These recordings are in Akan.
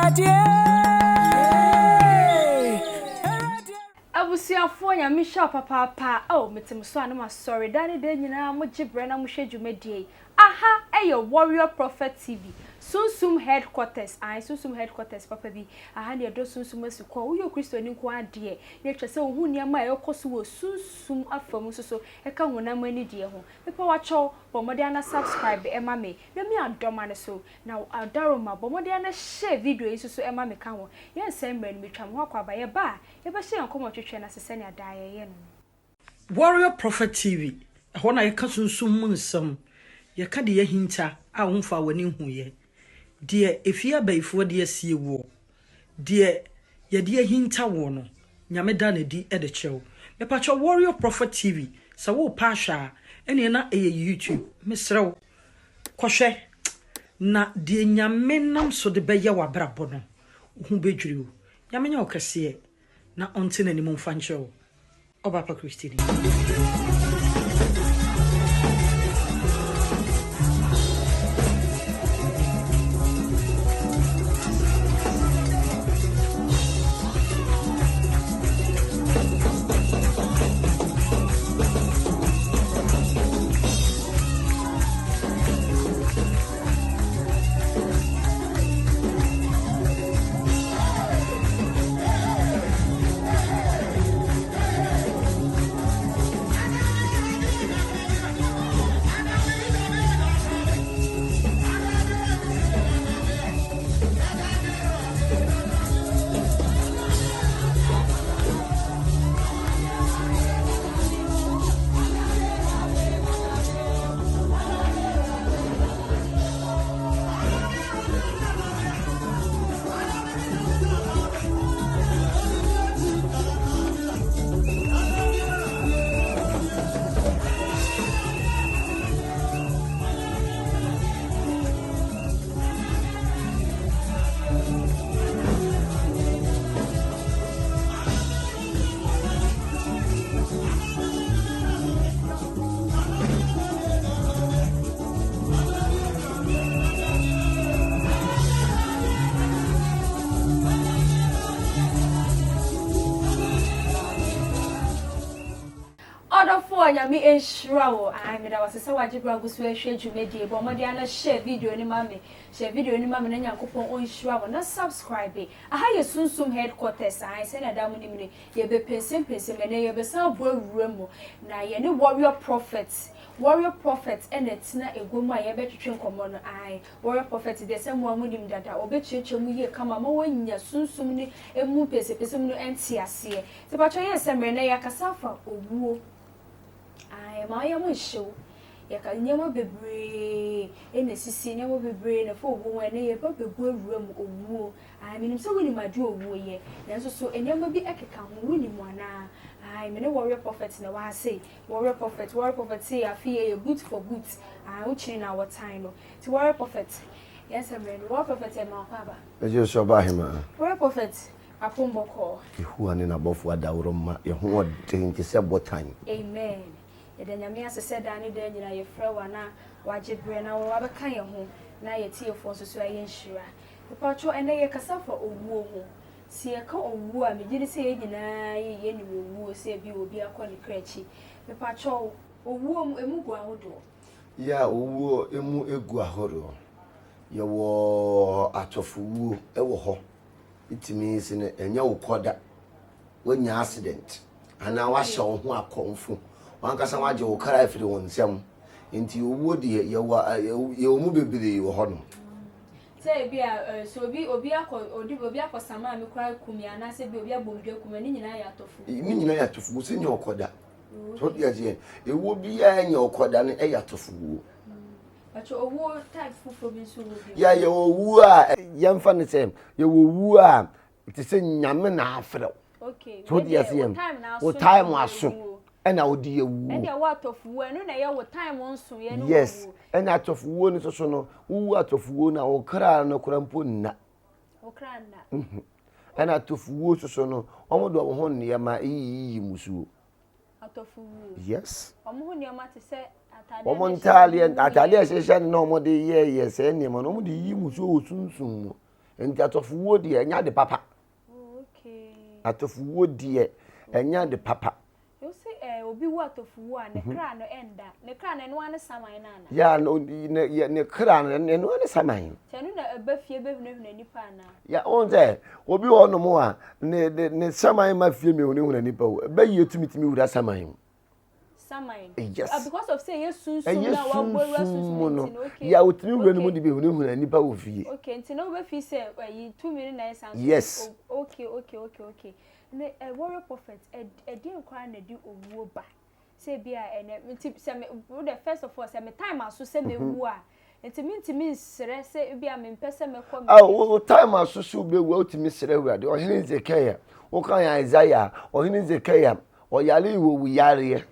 Awurade. Abusuafoɔ Nyame nhyira wo papaapa oh mete mo so a na masɔre daa ne daa nyinaa mo gye brɛ na mo hwɛ dwumadie yi aha ɛyɛ Warrior Prophet TV Sunsum Headquarters ae Sunsum Headquarters papa bi aha ne yɛdɔ Sunsum asukɔ woyɛ okristoni nko ara deɛ na ɛtwa sɛ wohu nneɛma a ɛrekɔ so wɔ Sunsum afa mu nso so ɛka honam ani deɛ ho mepɛ wakyɛw bɔ mmɔden ara na subscribe ma me na mi adɔma no so na adaworoma bɔ mmɔden ara na share video yi nso so ma me ka ho yɛnsɛe mmerɛ no metwa me ho akɔ aba yɛba a Yɛbɛhyɛ yɛn nkɔmmɔtwetwe no ase sɛnea daa yɛyɛ no no. Warrior Prophet TV, ɛhɔ na yɛka sunsum mu nsɛm, yɛka deɛ ahinta a womfaa w'ani nhuiɛ, deɛ efie abayifoɔ de asie woɔ, deɛ yɛde ahinta woɔ no, Nyame da no adi de kyerɛ wo. Mepakyɛw Warrior Prophet TV, sɛ worepɛ ahwɛ a, ɛneɛ na ɛyɛ YouTube, mesrɛ wo, kɔhwɛ, na deɛ Nyame nam so de bɛyɛ w'abrabɔ no, wo ho bɛdwiri wo. Nyame nyɛ wo kɛseɛ na ɔnte n'anim mfa nkyerɛ wo Ɔba pa Christine. Ɔdɔfoɔ Nyame nhyira wo. Ae meda wo ase sɛ wagye berɛ agu so ɛhwɛ dwumadie. Bɔ mmɔden ara na share video no ma me. Share video no ma me na Nyankopɔn ɔnhyira wo na subscribe. Aha yɛ Sunsum headquarters ae sɛnea daa mo nim no yɛbɛpɛnsɛmpɛnsɛm ɛnɛ yɛbɛsan abɔ awura mu na yɛne warrior prophet Warrior Prophet na ɛtena agua mu a yɛbɛtwetwe nkɔmmɔ no ae. Warrior Prophet deɛ sɛ mo ara monim dada, ɔbɛkyerɛkyerɛ mu yie kama ma woanya sunsum no mu mpɛsɛpɛsɛ mu no nteaseɛ. Nti pakyɛ yɛn sɛ mmerɛ nnɛ yɛakasa afa owuo ae, ma yɛn ho nhye wo. Yɛka nneɛma bebree na ɛsisi, nneɛma bebree na ɛfa owuo ho, ɛnnɛ yɛba bɛgu awura mu owuo ae. Menim sɛ wonim adeɛ owuo yɛ, nanso so nneɛma bi ɛkeka ho, wonim anaa? Ae, me ne Warrior Prophet na ɛwɔ ha sei. Warrior prophet warrior prophet sei afe yi ɛyɛ boot for boot ah wo kyini na wɔtan no ti warrior prophet yɛn sɛ mmerɛ no warrior prophet ɛma ɔkɔ aba. Ɛgye so ɔba ahemaa. Warrior prophet apom bɔkɔɔ. Yehowa ne n'abɔfo adaworo mma yɛn ho ɔden te sɛ botan. Amen yɛda Nyame ase sɛ daa ne daa nyinaa yɛfrɛ wo a na wagye berɛ na wabɛka yɛn ho na yɛn tiefoɔ nso so ayɛ nhyira. Mepakyɛw ɛnɛ yɛkasa fa owuo ho Sɛ yɛka owuo a, megye di sɛ yɛn nyinaa yɛnim owuo, sɛ ebia obi akɔ ne kra akyi. Mepakyɛw, owuo mu, emu gu ahodoɔ? Yeah, owuo emu gu ahoroɔ. Yɛwɔ atɔfowuo wɔ hɔ. It means no, ɛnyɛ wo kɔ da. Woanya accident anaa woahyɛ wo ho akɔmfo. W'ankasa woagye wo kra afiri wo nsam. Nti owuo deɛ, yɛwɔ yɛwɔ mu bebree wɔ hɔnom. Sɛ ebia sɛ obi obi akɔ odi obi akɔ sama me koraa ku me anaasɛ ebia obi abɔ me dua ku me ne nyinaa yɛ atɔfo. Ne nyinaa yɛ atɔfo wuo sɛ nyɛ ɔkɔda. So ɔde aseɛ ewuo biara nyɛ ɔkɔda no ɛyɛ atɔfo wuo. Bàtò owuo type foforɔ bi nso wɔ bi. Yɛ yɛ owuo a yɛnfa ne sɛ yɛ wɔ owuo a te sɛ nyame na afrɛ wo. Okay. So ɔde aseɛ wo time aso. ɛna wode yɛ wuo. Ɛna ɛwɔ atɔfowuo ɛno na ɛyɛ wo time nso yɛ ne yes ɛna atɔfowuo no soso no wowu atɔfowuo no a wo kra no kora mpo nna. Wo kra nna. Mhm. Ɛna atɔfowuo soso no wɔn de wɔn ho nneɛma yiyi musuo. Atɔfowuo. Yes. Wɔn ho nneɛma te sɛ ataadeɛ. Wɔn ntaadeɛ ataadeɛ ɛhyehyɛ no na wɔn de yɛ yɛ sɛ nneɛma no wɔn de yiyi musuo wɔ sunsun mu. Nti atɔfowuo deɛ ɛnyɛ ade papa. Oh, okay. Atɔfowuo deɛ ɛnyɛ ade papa. Wose eh, obi wu atɔfowuo a ne mhm. kra no ɛnda. Ne kra no ɛno ara ne saman no ana? Ya no ne ne ne kra no ɛno ara ne saman. Kyɛ no na ɛba fie bɛhunahuna nipa ana? Ya wɔn sɛ obi wɔ hɔnom a ne ne ne saman ma fie mehunahuna nipa o. Ɛbɛyie tumi tumi wura saman mu. Saman. Yes. Ah, because of say ɛyɛ sunsum ɛyɛ na wabɔ wura sunsum sunsum mu no nti no okay. yɛ a otumi wura no mu Okay. de bɛhunahuna nipa wɔ fie. Okay, nti na wobɛfi sɛ ɛyi tumi no na ɛyɛ saa nso. Yes. Okay, okay, okay, okay. Ne ɛ warrior prophet ɛ ɛdeɛn koraa na ɛde owuo ba? Sɛ ebi a ɛnɛ nti sɛ me wo dɛ first of all sɛ me time aso sɛ mewu a nti mentumi nsrɛ sɛ ebi a mempɛ sɛ mɛkɔ me Ah, wo wo time aso sɛ wobɛwu a wotumi srɛ Awurade. Ɔhene Hesekiah, wokan Isaiah a, ɔhene Hesekiah ɔyare wɔ wuyareɛ.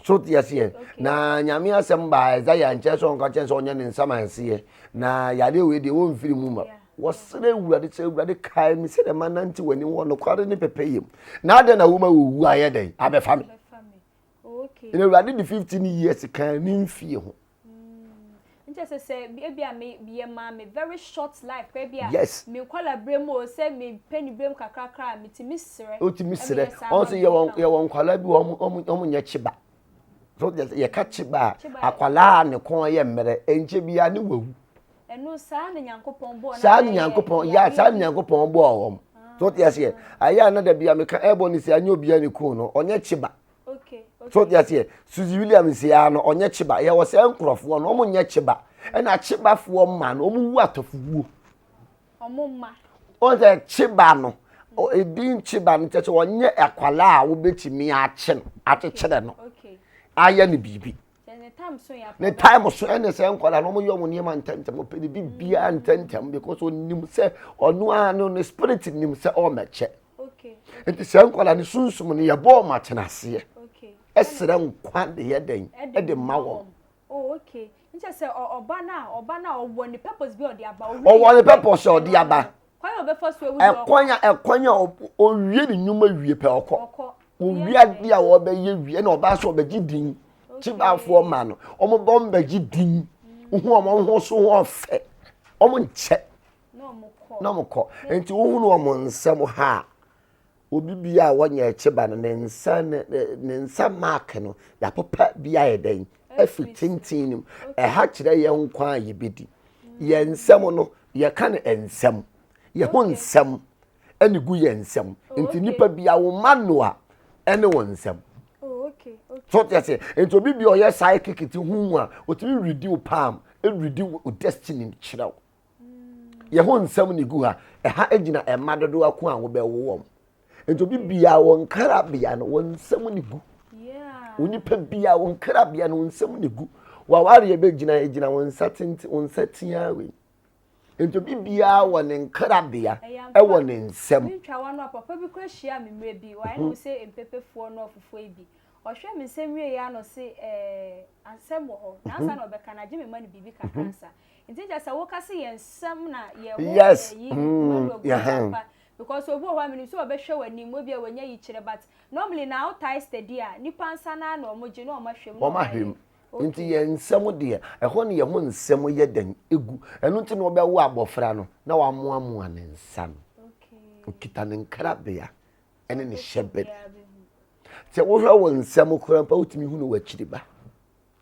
So te aseɛ? Na Nyame asɛm baa Isaiah nkyɛn sɛ ɔnka kyɛn sɛ ɔnyɛ ne nsamanseɛ. Na yareɛ wei deɛ wɔmfiri mu ma. Wɔsrɛ Awurade sɛ Awurade kae me sɛdeɛ manante w'anim wɔ nokware ne pɛpɛyɛ mu. Na adɛn na woma owu ayɛ dɛn abɛfa me? Na Awurade de 15 years kan ne mfie ho. Nkyɛ sɛ sɛ ebi a me yɛ maa me very short life kora bi a yes me nkɔla bere mu o sɛ me pɛ bere mu kakrakra a metumi srɛ. Otumi srɛ ɔn sɛ yɛwɔ yɛwɔ nkɔla bi wɔn wɔn wɔn nyɛ kyeba so yɛka kyeba a akwadaa a ne kɔn yɛ mmerɛ nkyɛ biara ne wawu. Ɛno saa na Nyankopɔn bɔɔ saa na Nyankopɔn ya saa na Nyankopɔn bɔɔ wɔn so te aseɛ ayɛ a na da bia meka ɛbɔ ne sɛ anyɛ obiara ne kun no ɔnyɛ kyeba. So te aseɛ Suzy Williams ya no ɔnyɛ kyeba yɛwɔ sɛ nkurɔfoɔ no wɔn nyɛ kyeba ɛna kyebafoɔ mma no wɔn wu atɔfowuo. Wɔn mma. Wɔn sɛ kyeba no edin kyeba no kyɛ sɛ ɔnyɛ akwalaa a wobɛtumi akye no akyekyerɛ no ayɛ no biribi. Ne time so ɛne sɛ nkwadaa no wɔyɛ wɔn nneɛma ntɛntɛm ɔpɛ ne biribiara ntɛntɛm because onim sɛ ɔno ara no ne spirit nim sɛ ɔmɛkyɛ nti sɛ nkwadaa no sunsum no yɛbɔ wɔn atenaseɛ ɛsrɛ nkwa de yɛ dɛn ɛde ma wɔn. Oh, okay. Nkyɛ sɛ ɔba no a ɔba no a ɔwɔ ne purpose bi a ɔde aba. Ɔwɔ ne purpose a ɔde aba. Kwan a ɔbɛfa so awu deɛ ɔkɔ. Ɛkwan a ɛkwan a ɔwie ne nnwuma wie pɛ ɔkɔ. Ɔwie adeɛ a ɔbɛyɛ wie ɛna ɔbaa so ɔbɛgye din. Kyibaafoɔ ma no wɔn bɔ mbɛgye din. Wohu wɔn ho so ho ɔfɛ. Wɔn nkyɛ. Na wɔn kɔ. Nti wohunu wɔn nsɛm ha a obi bia a wɔnyɛ kyeba no ne nsa ne ne nsa mark no yɛapopa bi ayɛ dɛn afiri tenten no mu. Ɛha kyerɛ yɛn nkwa a yɛbɛdi. Yɛn nsɛm no yɛka no nsɛm yɛn ho nsɛm ɛna gu yɛn nsɛm oh, nti nipa bi a wo ma no a ɛne wɔn nsɛm oh, so te ase nti obi bi a ɔyɛ psychic ti hu mu a otumi redi wo palm redi wo destiny kyerɛw mm. yɛn ho nsɛm na egu ha ɛha gyina ɛma dodoɔ ako a wɔbɛwo wɔn Nti obi biara wɔn nkrabea no wɔn nsam ne gu. Onipa biara wɔn nkrabea no wɔn nsam ne gu. Wawareɛ bɛgyina egyina wɔn nsa tenten wɔn nsa tia wei. Nti obi biara wɔ ne nkrabea ɛwɔ ne nsam. Ntwa wa no a papa bi kura hyia me mmerɛ bi wɔayɛ no sɛ mpepefoɔ no ɔfofoɔ yi bi. Ɔhwɛ me nsɛm wie ya no se ɛɛ asɛm wɔ hɔ. Na ansa na ɔbɛka no agye me ma no biribi kakra ansa. Nti kyɛ sɛ woka se yɛn nsɛm na yɛwɔ ɛyi mmadua gu papa. Because obi wɔ hɔ a menim sɛ ɔbɛhwɛ w'anim ebia wanya yikyerɛ but normally na wo tae steady a nipa nsa no ara na wɔn gye na wɔn ahwɛ mu na Wɔn wɔn ahwɛ ayɛ. mu. Okay. Nti yɛn nsɛm deɛ, ɛhɔ ne yɛn ho nsɛm yɛ dɛn egu. Ɛno nti na wɔbɛwo abɔfra no na wamoamoa ne nsa no. Okay. Okita ne nkrabea ɛne ne Ɔpɛ sɛ hyɛbɛn. obiara bɛhu. Sɛ wohwɛ wo nsɛm koraa mpo a wotumi hu no wɔ akyiri ba.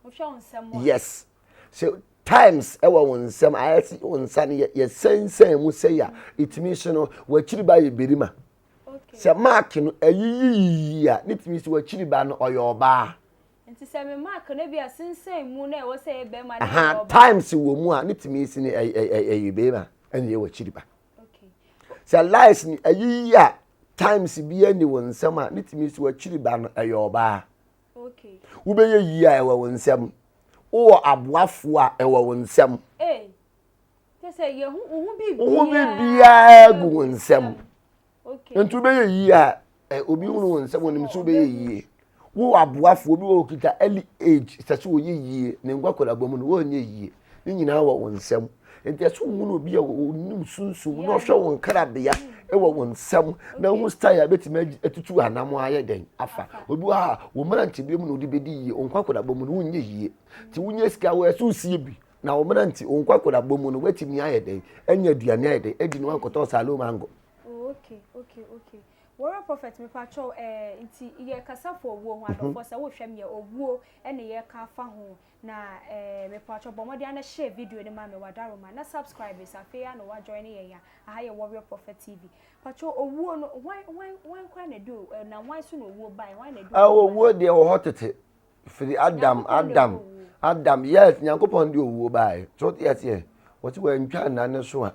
Wohwɛ wo nsɛm a. Yes. Sɛ times ɛwɔ wo nsɛm ayɛ sɛ wo nsa no yɛsɛnsɛn mu sɛ yɛ a ɛtumi so no w'akyiri ba yɛ berima. Sɛ mark no ɛyiyiyiyi a ne tumi so w'akyiri ba no ɔyɛ ɔbaa. Nti sɛ me mark no bi a sensɛn mu na ɛwɔ sɛ ɛyɛ bɛrima na ɛyɛ ɔbaa. Times wɔ mu a ne tumi si no ɛyɛ bɛrima ɛna ɛyɛ w'akyiri ba. Sɛ lies no ɛyiyi a times bi ani wo nsɛm a ne tumi so w'akyiri ba no ɛyɛ ɔbaa. Wobɛyɛ yie a ɛwɔ wo nsam. Wowɔ aboafoɔ a ɛwɔ wo nsam. Wo ho biribiara gu wo nsam. Nti wobɛyɛ yie a obi hunu wo nsam onim sɛ wobɛyɛ yie. Wowɔ aboafoɔ bi wɔ okita early age sɛ sɛ wɔyɛ yie ne nkwakorabɔ mu no wɔnyɛ yie. Ne nyinaa wɔ wo nsam. Nti ɛsɛ wohunu obi a onim sunsum na ɔhwɛ wo nkrabea wɔ wo nsam na wohu style a bɛtumi atutu anam ayɛ dɛn afa. Obi wɔ ha wo mmeranteberɛ mu na wode bɛdi yie, wo nkwakorabɔ mu no wonyɛ yie. Nti wonyɛ sika wɔ ɛsɛ wosie bi. Na wo mmerante, wo nkwakorabɔ mu no, woatumi ayɛ dɛn anya aduane ayɛ dɛn adi na woankɔtɔ salo mango? Oh, okay, okay, okay. Warrior Prophet, mepa kyɛw eh, nti yɛ kasa fo owuo ho adɔfoɔ sɛ wohwɛ me yɛ owuo ɛne yɛ ka fa ho na eh, mepa kyɛw bɔ mmɔden ana share video no ma me wadaroma na subscribe sɛ afei a na wa join yɛn a aha yɛ Warrior Prophet TV. Pakyɛw owuo no hwan hwan hwan koraa na ɛde eh, na hwan so na owuo bae hwan na ɛde ah, owuo bae? Owuo deɛ wɔ hɔ tete firi Adam Adam Adam yes Nyankopɔn de owuo bae so te aseɛ wɔte wɔantwa nna ne so a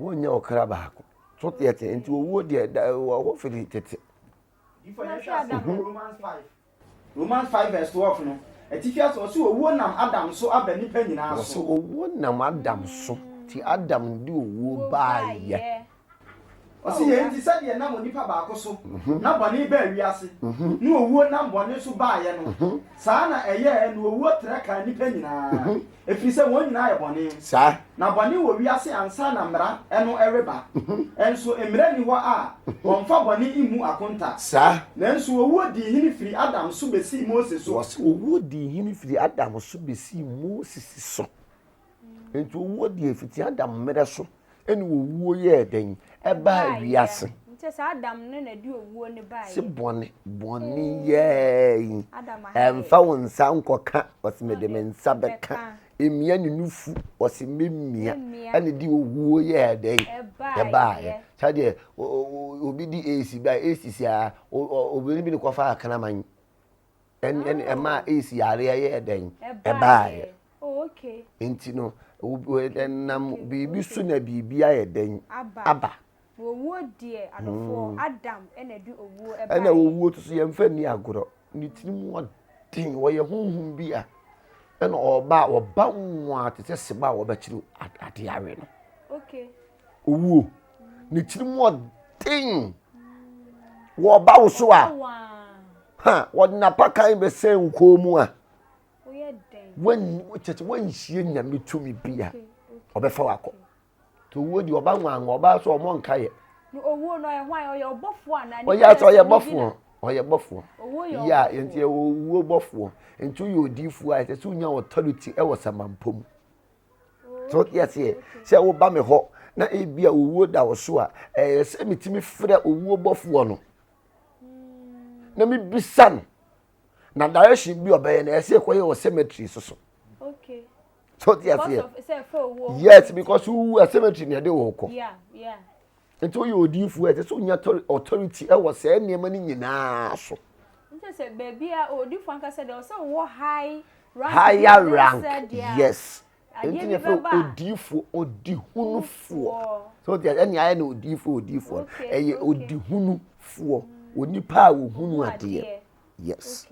wɔnyɛ ɔkra baako so te aseɛ nti owuo deɛ wɔ hɔ firi tete. Romans 5 verse 12 no, atifi ase ɔse owuo nam Adam so aba nnipa nyinaa so. Wɔse owuo nam Adam so, nti Adam de owuo baeɛ. Ɔse yei nti sɛdeɛ nam onipa baako so na bɔne baa wiase, ne owuo nam bɔne so baeɛ no, saa na ɛyɛɛ na owuo trɛ kaa nnipa nyinaa, ɛfiri sɛ wɔn nyinaa yɛ bɔne. Saa. Na bɔne wɔ wiase ansa na mmara no reba. Nso mmara nni hɔ a wɔmfa bɔne mmu akonta. Saa. Nanso owuo dii hene firii Adam so bɛsii Mose so. Wɔse owuo dii hene firii Adam so bɛsii Moses so. Nti owuo deɛ fiti Adam mmerɛ so ɛne owuo yɛɛ dɛn ɛbaa wiase. Nti sɛ Adam no na ɛde owuo no baeɛ. Se bɔne bɔne yɛɛ yi ɛmfa wo nsa nkɔka ɔse mede me nsa bɛka emia ne nufu ɔse memia ɛne de owuo yɛɛ dɛn ɛbaeɛ. Saa deɛ obi di AIDS ba AIDS si a obi bi ne kɔfa akraman ɛne ɛne ɛmaa AIDS yareɛ yɛɛ dɛn ɛbaeɛ. Oh, Nti no, ɛnam biribi so na biribi ayɛ dɛn aba. Owuo deɛ adɔfoɔ hmm. Adam ɛna ɛde owuo ɛbaeɛ. Ɛna owuo to so yɛmfa nni agorɔ. Ne tiri mu ɔden wɔyɛ honhom bi a ɛna ɔba a ɔba nwa te sɛ seba a wɔbɛkyerɛ ade awe no. Owuo ne tiri mu ɔden wɔba wo so a ha wɔde n'apakan bɛsɛn wo kɔn mu a. Kyerɛ sɛ woanhyia nyame tumi bi a ɔbɛfa wakɔ nti owuo deɛ ɔba nwanwa ɔba sɛ ɔmɔ nka yɛ ɔyɛ asɛ ɔyɛ bɔfoɔ ɔyɛ bɔfoɔ yɛ a nti ɛwɔ owuo bɔfoɔ nti woyɛ odiifoɔ a ɛsɛ sɛ wonya authority ɛwɔ samampɔ mu so wote aseɛ sɛ woba me hɔ na ebi a owuo da wo so a ɛyɛ sɛ metumi frɛ owuo bɔfoɔ no na mebisa no na direction bi ɔbɛyɛ no ɛsɛ ɛkɔyɛ wɔ cemetery so so so ti aseɛ yes because wowu a cemetery na ɛde wɔ kɔ nti woyɛ odiifoɔ ɛsɛ sɛ wonya authority ɛwɔ saa nneɛma no nyinaa so. Higher rank yes nti na fɛ odiifoɔ odihunufoɔ so ti ɛni ayɛ na odiifoɔ odiifoɔ ɛyɛ odihunufoɔ onipa a ohunu adeɛ. Yes.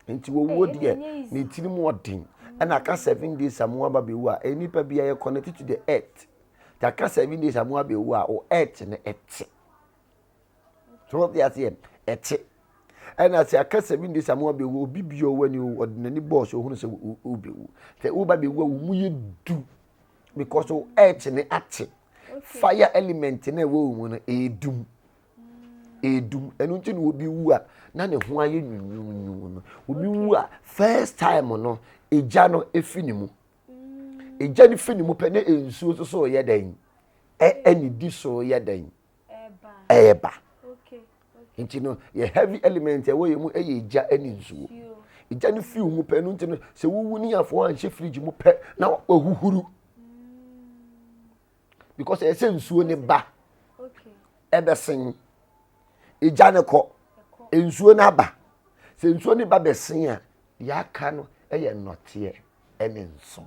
Nti wɔwuo deɛ ne tiri mu ɔden. Ɛna aka 7 days a mo aba bɛwu a nipa bi ayɛ connected to the earth. Nti aka 7 days a mo abɛwu a o earth no ɛte. So wɔte aseɛ ɛte. Ɛna sɛ aka 7 days a mo abɛwu obi bi ɔwɔ ani ɔde n'ani bɔɔ so ohunu sɛ wobɛwu. Sɛ woba bɛwu a wo mu yɛ du because o earth no ate. Fire element no ɛwɔ wo mu no ɛredum. Ɛredum. Ɛno nti na obi wu a na ne ho ayɛ nwunwunwunu no. Obi wu a first time no egya no efi ne mu. Egya no fi ne mu pɛ na nsuo nso so yɛ dɛn? Ɛne di so yɛ dɛn? Ɛɛba. Nti no yɛ heavy element ɛwɔ yɛ mu ɛyɛ egya ɛne nsuo. Egya no fi mu pɛ no nti no sɛ wowu ne yɛafo anhyɛ fridge mu pɛ na wahuhuru. Because ɛyɛ sɛ nsuo ne ba. Ɛbɛsen. Egya no kɔ. Nsuo no aba. Sɛ nsuo no ba bɛsen a, deɛ aka no yɛ nnɔteɛ ne nso.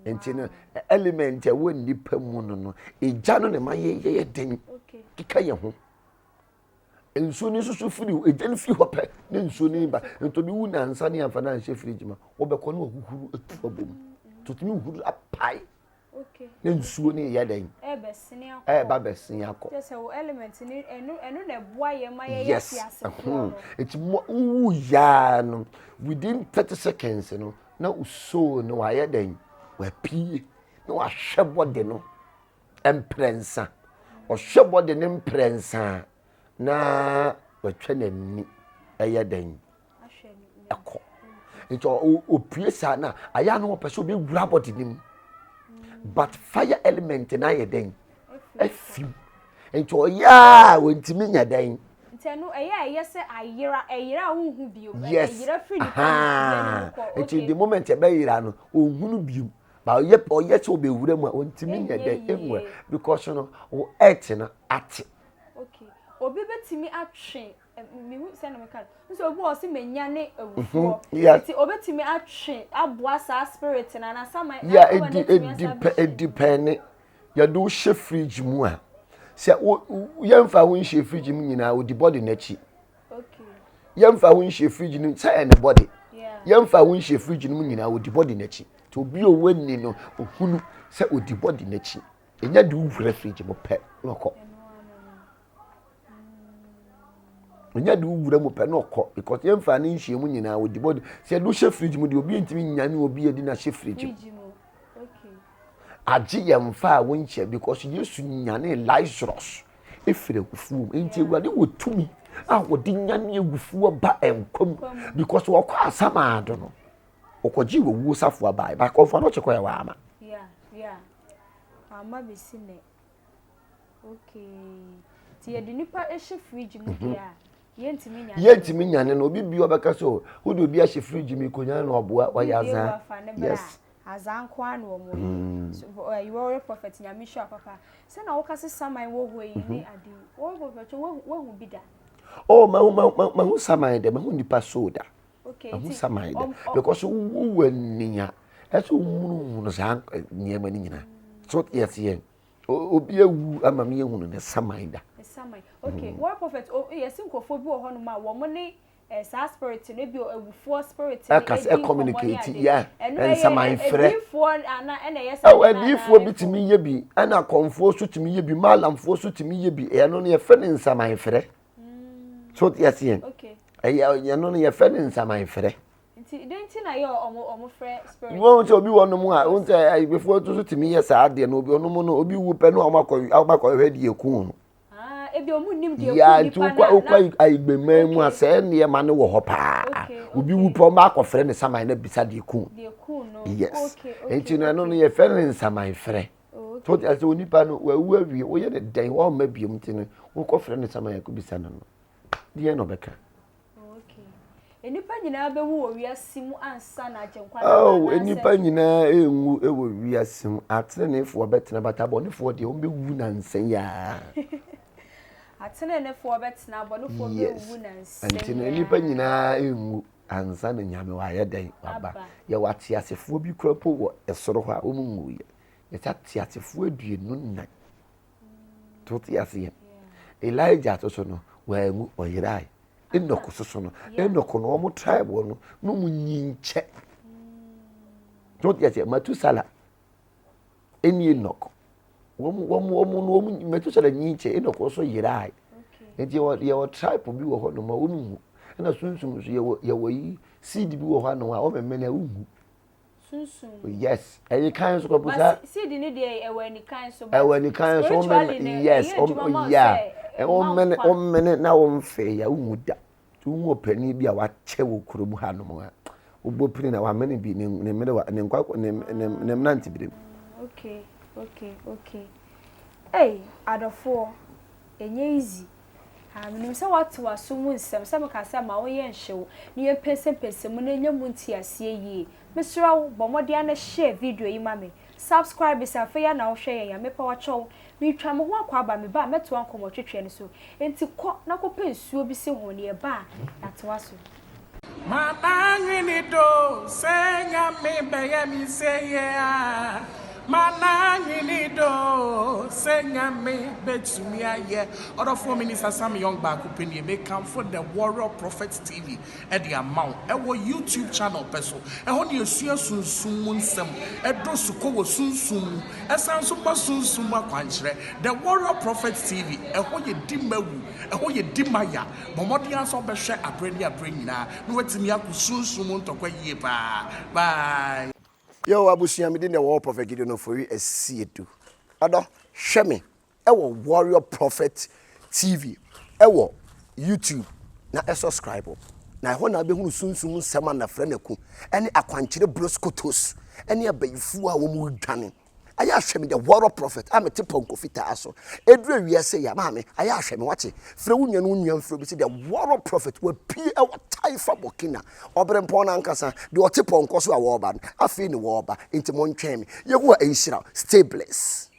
Nti no element a ɛwɔ nnipa mu no no, egya no na ɛma yɛyɛ den keka yɛn ho. Nsuo no nso so firi egya no firi hɔ pɛ na nsuo no ba. Nti obi wu nansa ne amfa no anhyɛ fridge ma wɔbɛkɔ no wahuhuru atu abom. Nti otumi huhuru apae. Na nsuo no yɛ dɛn? Ɛɛba bɛsene akɔ. Yes. Nti wowu yaa no within 30 seconds no na wo soul no wayɛ dɛn? Wapue na wahwɛ body no mprɛnsa. Ɔhwɛ body no mprɛnsa a na watwa n'ani ɛyɛ dɛn? Ɛkɔ. Nti ɔpue saa no a, ayɛ a na ɔpɛ sɛ ɔbɛwura body no mu. But fire element no ayɛ dɛn? Afi mu. Nti ɔyɛ a ɔntumi nyɛ dɛn? Nti ɛno ɛyɛ a ɛyɛ sɛ ayera, ɛyera a wonhu bio. Yes. Ɛyera firi nipa no mu kɔ. Nti the moment ɛbɛyera no, ɔnhunu bio. Ba ɔyɛ ɔyɛ sɛ ɔbɛwura mu a ɔntumi nyɛ dɛn nwura because no wo earth no ate. Okay. Obi bɛtumi atwe mehu sɛ na meka no nso obi wɔ sɛ menya ne awufoɔ mhm, nti obɛtumi atwe aboa saa spirit no anaa sama yeah, ɛdi ɛdi pɛ ɛdi pɛ ne yɛde wo hyɛ fridge mu a sɛ wo yɛmfa wo nhyɛ fridge mu nyinaa odi body n'akyi yɛmfa wo nhyɛ fridge no sɛ ɛne body yɛmfa wo nhyɛ fridge no mu nyinaa odi body n'akyi nti obi a ɔwɔ ni no ohunu sɛ odi body n'akyi ɛnyɛ de wowura fridge mu pɛ na ɔkɔ ɛnyɛ de wowura mu pɛ na ɔkɔ because yɛmfa ne nhyɛ mu nyinaa odi body sɛ ɛde hyɛ fridge mu deɛ obi ntumi nyane obi yɛde no ahyɛ fridge mu agye yɛn mfa a wonkyɛ because Yesu nyanee Lazarus efiri awufuo mu nti Awurade wɔ tumi a wɔde nyane awufuo ba nkwa mu because wɔkɔ asamaado no wɔkɔgye wɔ wuo safoa bae ba kɔnfa no kyekɔ yɛ wɔ ama. Yeah, yeah. Ama besi nɛ. Okay. Ti yɛde nipa hyɛ fridge mu deɛ a yɛntumi nyane. Yɛntumi nyane no obi bi ɔbɛka so wode obi ahyɛ fridge mu konya no ɔboa ɔyɛ azaa. Yes. Azaa nko ara na wɔn yɛ. So ɛyi wɔyɛ prophet nyame hyira papa. Sɛ na woka se saman wɔ hɔ yi ne ade yi. Wɔyɛ prophet wahu bi da. Oh mahu mahu mahu saman dɛ mahu nipa so da. Mahu saman dɛ because wowɔ nea ɛsɛ wohunu saa nneɛma no nyinaa. So yɛse yɛn obi awu ama me ehunu ne saman da. Saman okay wɔyɛ prophet yɛse nkurɔfoɔ bi wɔ hɔnom a wɔn ne Eh, saa spirit no ebi awufoɔ spirit no ɛka sɛ communicate yɛ nsamanfrɛ adiifoɔ ana ɛna ɛyɛ saa ɛwɔ adiifoɔ bi tumi yɛ bi ɛna akɔnfoɔ so tumi yɛ bi maalamfoɔ so tumi yɛ bi ɛno no yɛfrɛ no nsamanfrɛ mm. so te aseɛ ɛyɛ ɛno no yɛfrɛ no nsamanfrɛ nti den ti na yɛ ɔmo ɔmo frɛ spirit wɔn sɛ obi wɔ nom a wɔn sɛ ayibefoɔ nso tumi yɛ saa adeɛ no obi ɔnom no obi wu pɛ no a wɔn akɔ wɔn akɔ hwɛ deɛ kun no. Ah, ebi ɔmo nim deɛ kum nipa na na wokɔ ayigbeman mu a sɛɛ nneɛma no wɔ hɔ paa obi wu pɛ ɔmo akɔfrɛ ne saman na bisa deɛ kum yes nti no ɛno no yɛfrɛ no nsaman frɛ so te ase onipa no wawu awie woyɛ ne dɛn wɔmma biom nti no wokɔfrɛ ne saman akɔbisa no no deɛ na ɔbɛka. Nnipa nyinaa bɛwu wɔ wiase mu ansa na Agyenkwa no aba Oh, nnipa nyinaa renwu wɔ wiase mu. Ateneneefoɔ bɛtena, but abɔnefoɔ deɛ wɔbɛwu nansa yi ara. Ateneneefoɔ bɛtena, abɔnefoɔ bɛwu nansa yi ara. Nti no nnipa nyinaa renwu ansa na Nyame wayɛ dɛn waba. Yɛwɔ ateasefoɔ bi koraa mpo wɔ soro hɔ a wɔn nwuiɛ. Yɛsɛ ateasefoɔ 24. So wote aseɛ? Elijah nso so no, wanwu, ɔyerae. Enoch nso so no, Enoch no, wɔn tribe no, na wɔn nyin kyɛ. So wote aseɛ? Matusala ɛne Enoch. Wɔn wɔn wɔn no wɔn Matusala nyin kyɛ, Enoch nso yerae. Nti yɛwɔ yɛwɔ tribe bi wɔ hɔ nom a wɔn nwu. Ɛna sunsum nso yɛwɔ yɛwɔ yi seed bi wɔ hɔ anom a wɔn mmɛn a wɔnwu. Sunsum. Yes, ɛyɛ kan so kɔpɔ saa. Seed ni deɛ ɛwɔ anikan so. Ɛwɔ anikan so ɔmɛn yes ɔm yeah ɔmɛn ɔmɛn na ɔmfɛ ya wohu da wohu ɔpanin bi a wakyɛ wɔ kurom ha nom a wobɔ pini na wamene bi ne ne mene wa ne nkwa ne ne ne mmerante bere mu. Okay okay okay ei adɔfoɔ ɛnyɛ easy. Ah, menim sɛ woate w'aso mu nsɛm, sɛ mekaa sɛ ma wo yɛ nhye wo, na yɛmpɛnsɛmpɛnsɛ mu na yɛnya mu nteaseɛ yie. Mesrɛ wo, bɔ mmɔden ara na share video yi ma me. Subscribe sɛ afei ara na wohwɛ yɛn a, mepɛ w'akyɛw. Meretwa me ho akɔ aba, meba a mɛtoa nkɔmmɔtwetweɛ no so. Enti kɔ na kɔpɛ nsuo bi si ho, na yɛba a, yɛatoa so. Mananwene do sɛ Nyame bɛyɛ me seyɛ a Mananwene do sɛ Nyame bɛtumi ayɛ Ɔdɔfoɔ Minister Sam Young baako pɛ nie Mekamfo The Warrior Prophet TV de ama wo Ɛwɔ YouTube channel pɛ so Ɛhɔ ne yɛsua sunsum mu nsɛm Ɛdɔ sukɔ wɔ sunsum mu Ɛsan nso ma sunsum mu akwankyerɛ The Warrior Prophet TV Ɛhɔ yɛ di mawu Ɛhɔ yɛ di maya Bɔ mmɔden ara sɛ wobɛhwɛ aberɛ ne aberɛ nyinaa na woatumi ako sunsum mu ntɔkwa yie paa. Bye. Yo abusua me din de Warrior Prophet Gideon Ofori Asiedu. Ɔdɔ hwɛ me ɛwɔ Warrior Prophet TV ɛwɔ YouTube na ɛ subscribe. Na ɛhɔ na wobɛhunu sunsum nsɛm a nafrɛ no aku, ne akwankyerɛ broskotos, ne abayifoɔ a wɔredwane. Ayɛ ahwɛ me the warrior prophet a mete pɔnkɔ fitaa so. Ɛduru awia sei a, maame, ayɛ ahwɛ me, wate? Frɛ wo nua na wo nua mfrɛ obi sɛ the warrior prophet wapue wɔ Taifa Burkina. Ɔberempɔn no ankasa, deɛ ɔte pɔnkɔ so a wɔreba no, afei ne wɔreba, enti montwɛn me. Yehowa nhyira wo. Stay blessed.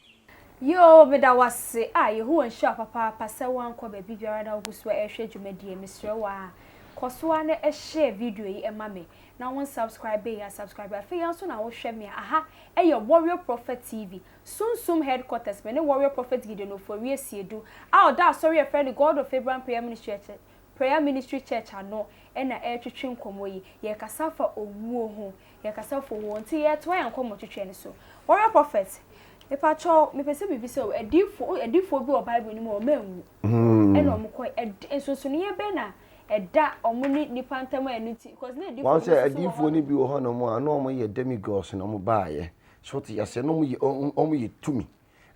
Yoo meda wo ase ah Yehowa nhyira wo papaapa sɛ woankɔ baabi biara na wogu so rehwɛ dwumadie mesrɛ wo aa kɔ so ara na share video yi ma me na wo nsubscribe yi a subscribe afei ara nso na wohwɛ me a aha ɛyɛ Warrior Prophet TV Sunsum Headquarters me ne Warrior Prophet Gideon Ofori Asiedu a ɔda asɔre a yɛfrɛ no God of Abraham Prayer Ministry Prayer Ministry Church ano na ɛretwetwe nkɔmmɔ yi yɛrekasa afa owuo ho Yɛkasa fo hɔ nti yɛtoa yɛn nkɔmmɔ twetwe no so. Warrior Prophet, mepakyɛw mepɛ sɛ mebisa o, adiyifo adiyifoɔ bi wɔ Bible no mu a wɔn anwu ɛna wɔn kɔe, ɛd nsonsonoeɛ bɛn na ɛda wɔn ne nnipa ntam a ɛno nti, because na adiyifoɔ Wɔn bi sɛ nso so wɔ adiyifoɔ hɔ no bi wɔ hɔnom a na wɔyɛ demigods na wɔbaeɛ. So wote aseɛ? Na wɔyɛ wɔyɛ tumi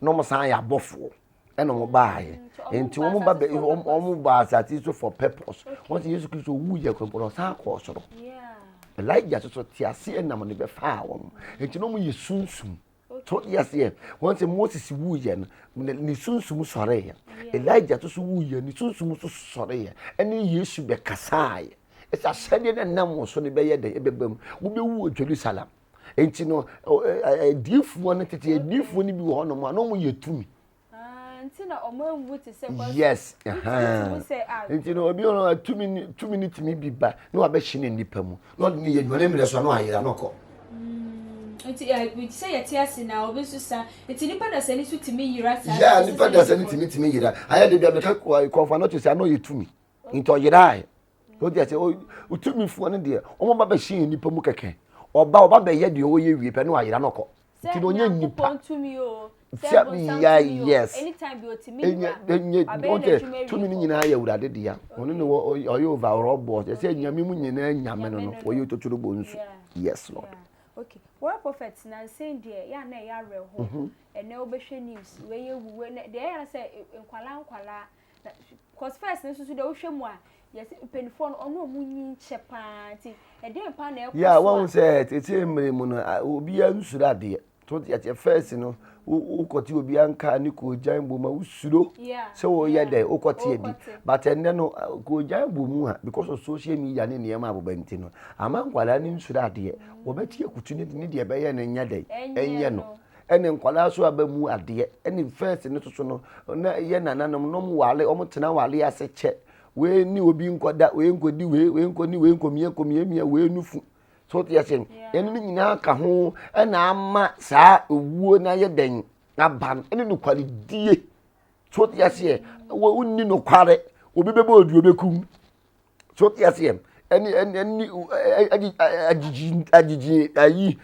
na wɔsan yɛ abɔfoɔ. ɛna wɔn baayɛ nti wɔn ba bɛ wɔn ba asase so for purpose wɔn sɛ yesu kristo wu yɛ kɔnkɔn na ɔsan kɔɔ soro elijah soso te ase ɛnam ne bɛ faa wɔn nti na wɔn yɛ sunsum so te aseɛ wɔn sɛ moses wu yɛ no ne sunsum sɔre yɛ elijah soso wu yɛ ne sunsum so sɔre yɛ ɛne yesu bɛ kasaa yɛ ɛsɛ ahyɛdeɛ na ɛnam wɔn so no bɛyɛ dɛ ɛbɛba mu wobɛwu wɔ jerusalem nti no adiifoɔ no tete adiifoɔ no bi wɔ hɔnom a na wɔn yɛ tumi. Ah, nti na wɔn anwu te sɛ kɔ. Yes. Nti no obi wɔ tumi tumi ne tumi bi ba na wabɛhyɛ ne nipa mu na ɔde ne yɛ adwuma ne mmerɛ so a na wayera na ɔkɔ. Mm, nti ɛ sɛ yɛte ase na obi nso sa nti nipa dasani nso tumi yera saa. Yeah, nipa dasani tumi tumi yera ayɛ de bi a meka kɔnfa no te sɛ ano yɛ tumi nti ɔyerae. So deɛ sɛ otumifoɔ no deɛ wɔn ba bɛhyɛ yɛn nipa mu kɛkɛ ɔba ɔba bɛyɛ deɛ ɔyɛ wie pɛ no ayera no kɔ nti na ɔnyɛ nipa sɛ ya yes enye enye ɔtɛ tumi no nyinaa yɛ awurade dea ɔno ne wɔ ɔyɛ overall boss ɛsɛ nyame mu nyinaa nyame no no ɔyɛ totoro bɔ nsu yes lord. Okay, wɔyɛ prophet na nsɛn deɛ yɛ ana ɛyɛ awerɛho ɛnɛ wobɛhwɛ news wei yɛ wu wei deɛ ɛyɛ sɛ nkwalaa nkwalaa Na cause first no nso so deɛ wohwɛ mu a yɛsɛ mpanimfoɔ no ɔno ɔmo nyin kyɛ paa nti ɛdeɛn paa na ɛkɔ so a. Yeah, wɔn sɛ tete mmiri mu no obiara nsuro adeɛ to te aseɛ first no wokɔte obiara nkaa ne koogyan bɔ mu a wosuro sɛ wɔyɛ dɛ wokɔte adi but ɛnnɛ no koogyan bɔ mu a because of social media ne nneɛma aboba nti no ama nkwadaa no nsuro adeɛ wɔbɛte akutu ne deɛ ɛbɛyɛ no nyɛ dɛ ɛnyɛ no. Ɛne nkwadaa nso aba mu adeɛ ɛne first no soso no na yɛ nananom no wɔn wale wɔn tena wale ase kyɛ wei ne obi nkɔda wei nkɔdi wei wei nkɔni wei nkɔmia nkɔmiamia wei nufu so te ase ɛno ne nyinaa ka ho ɛna ama saa owuo no ayɛ dɛn aba no ɛne nokwaredie so te aseɛ wonni nokware obi bɛbɔ oduo bɛkum so te aseɛ ɛne ɛne ɛne agyigyi agyigyi ayi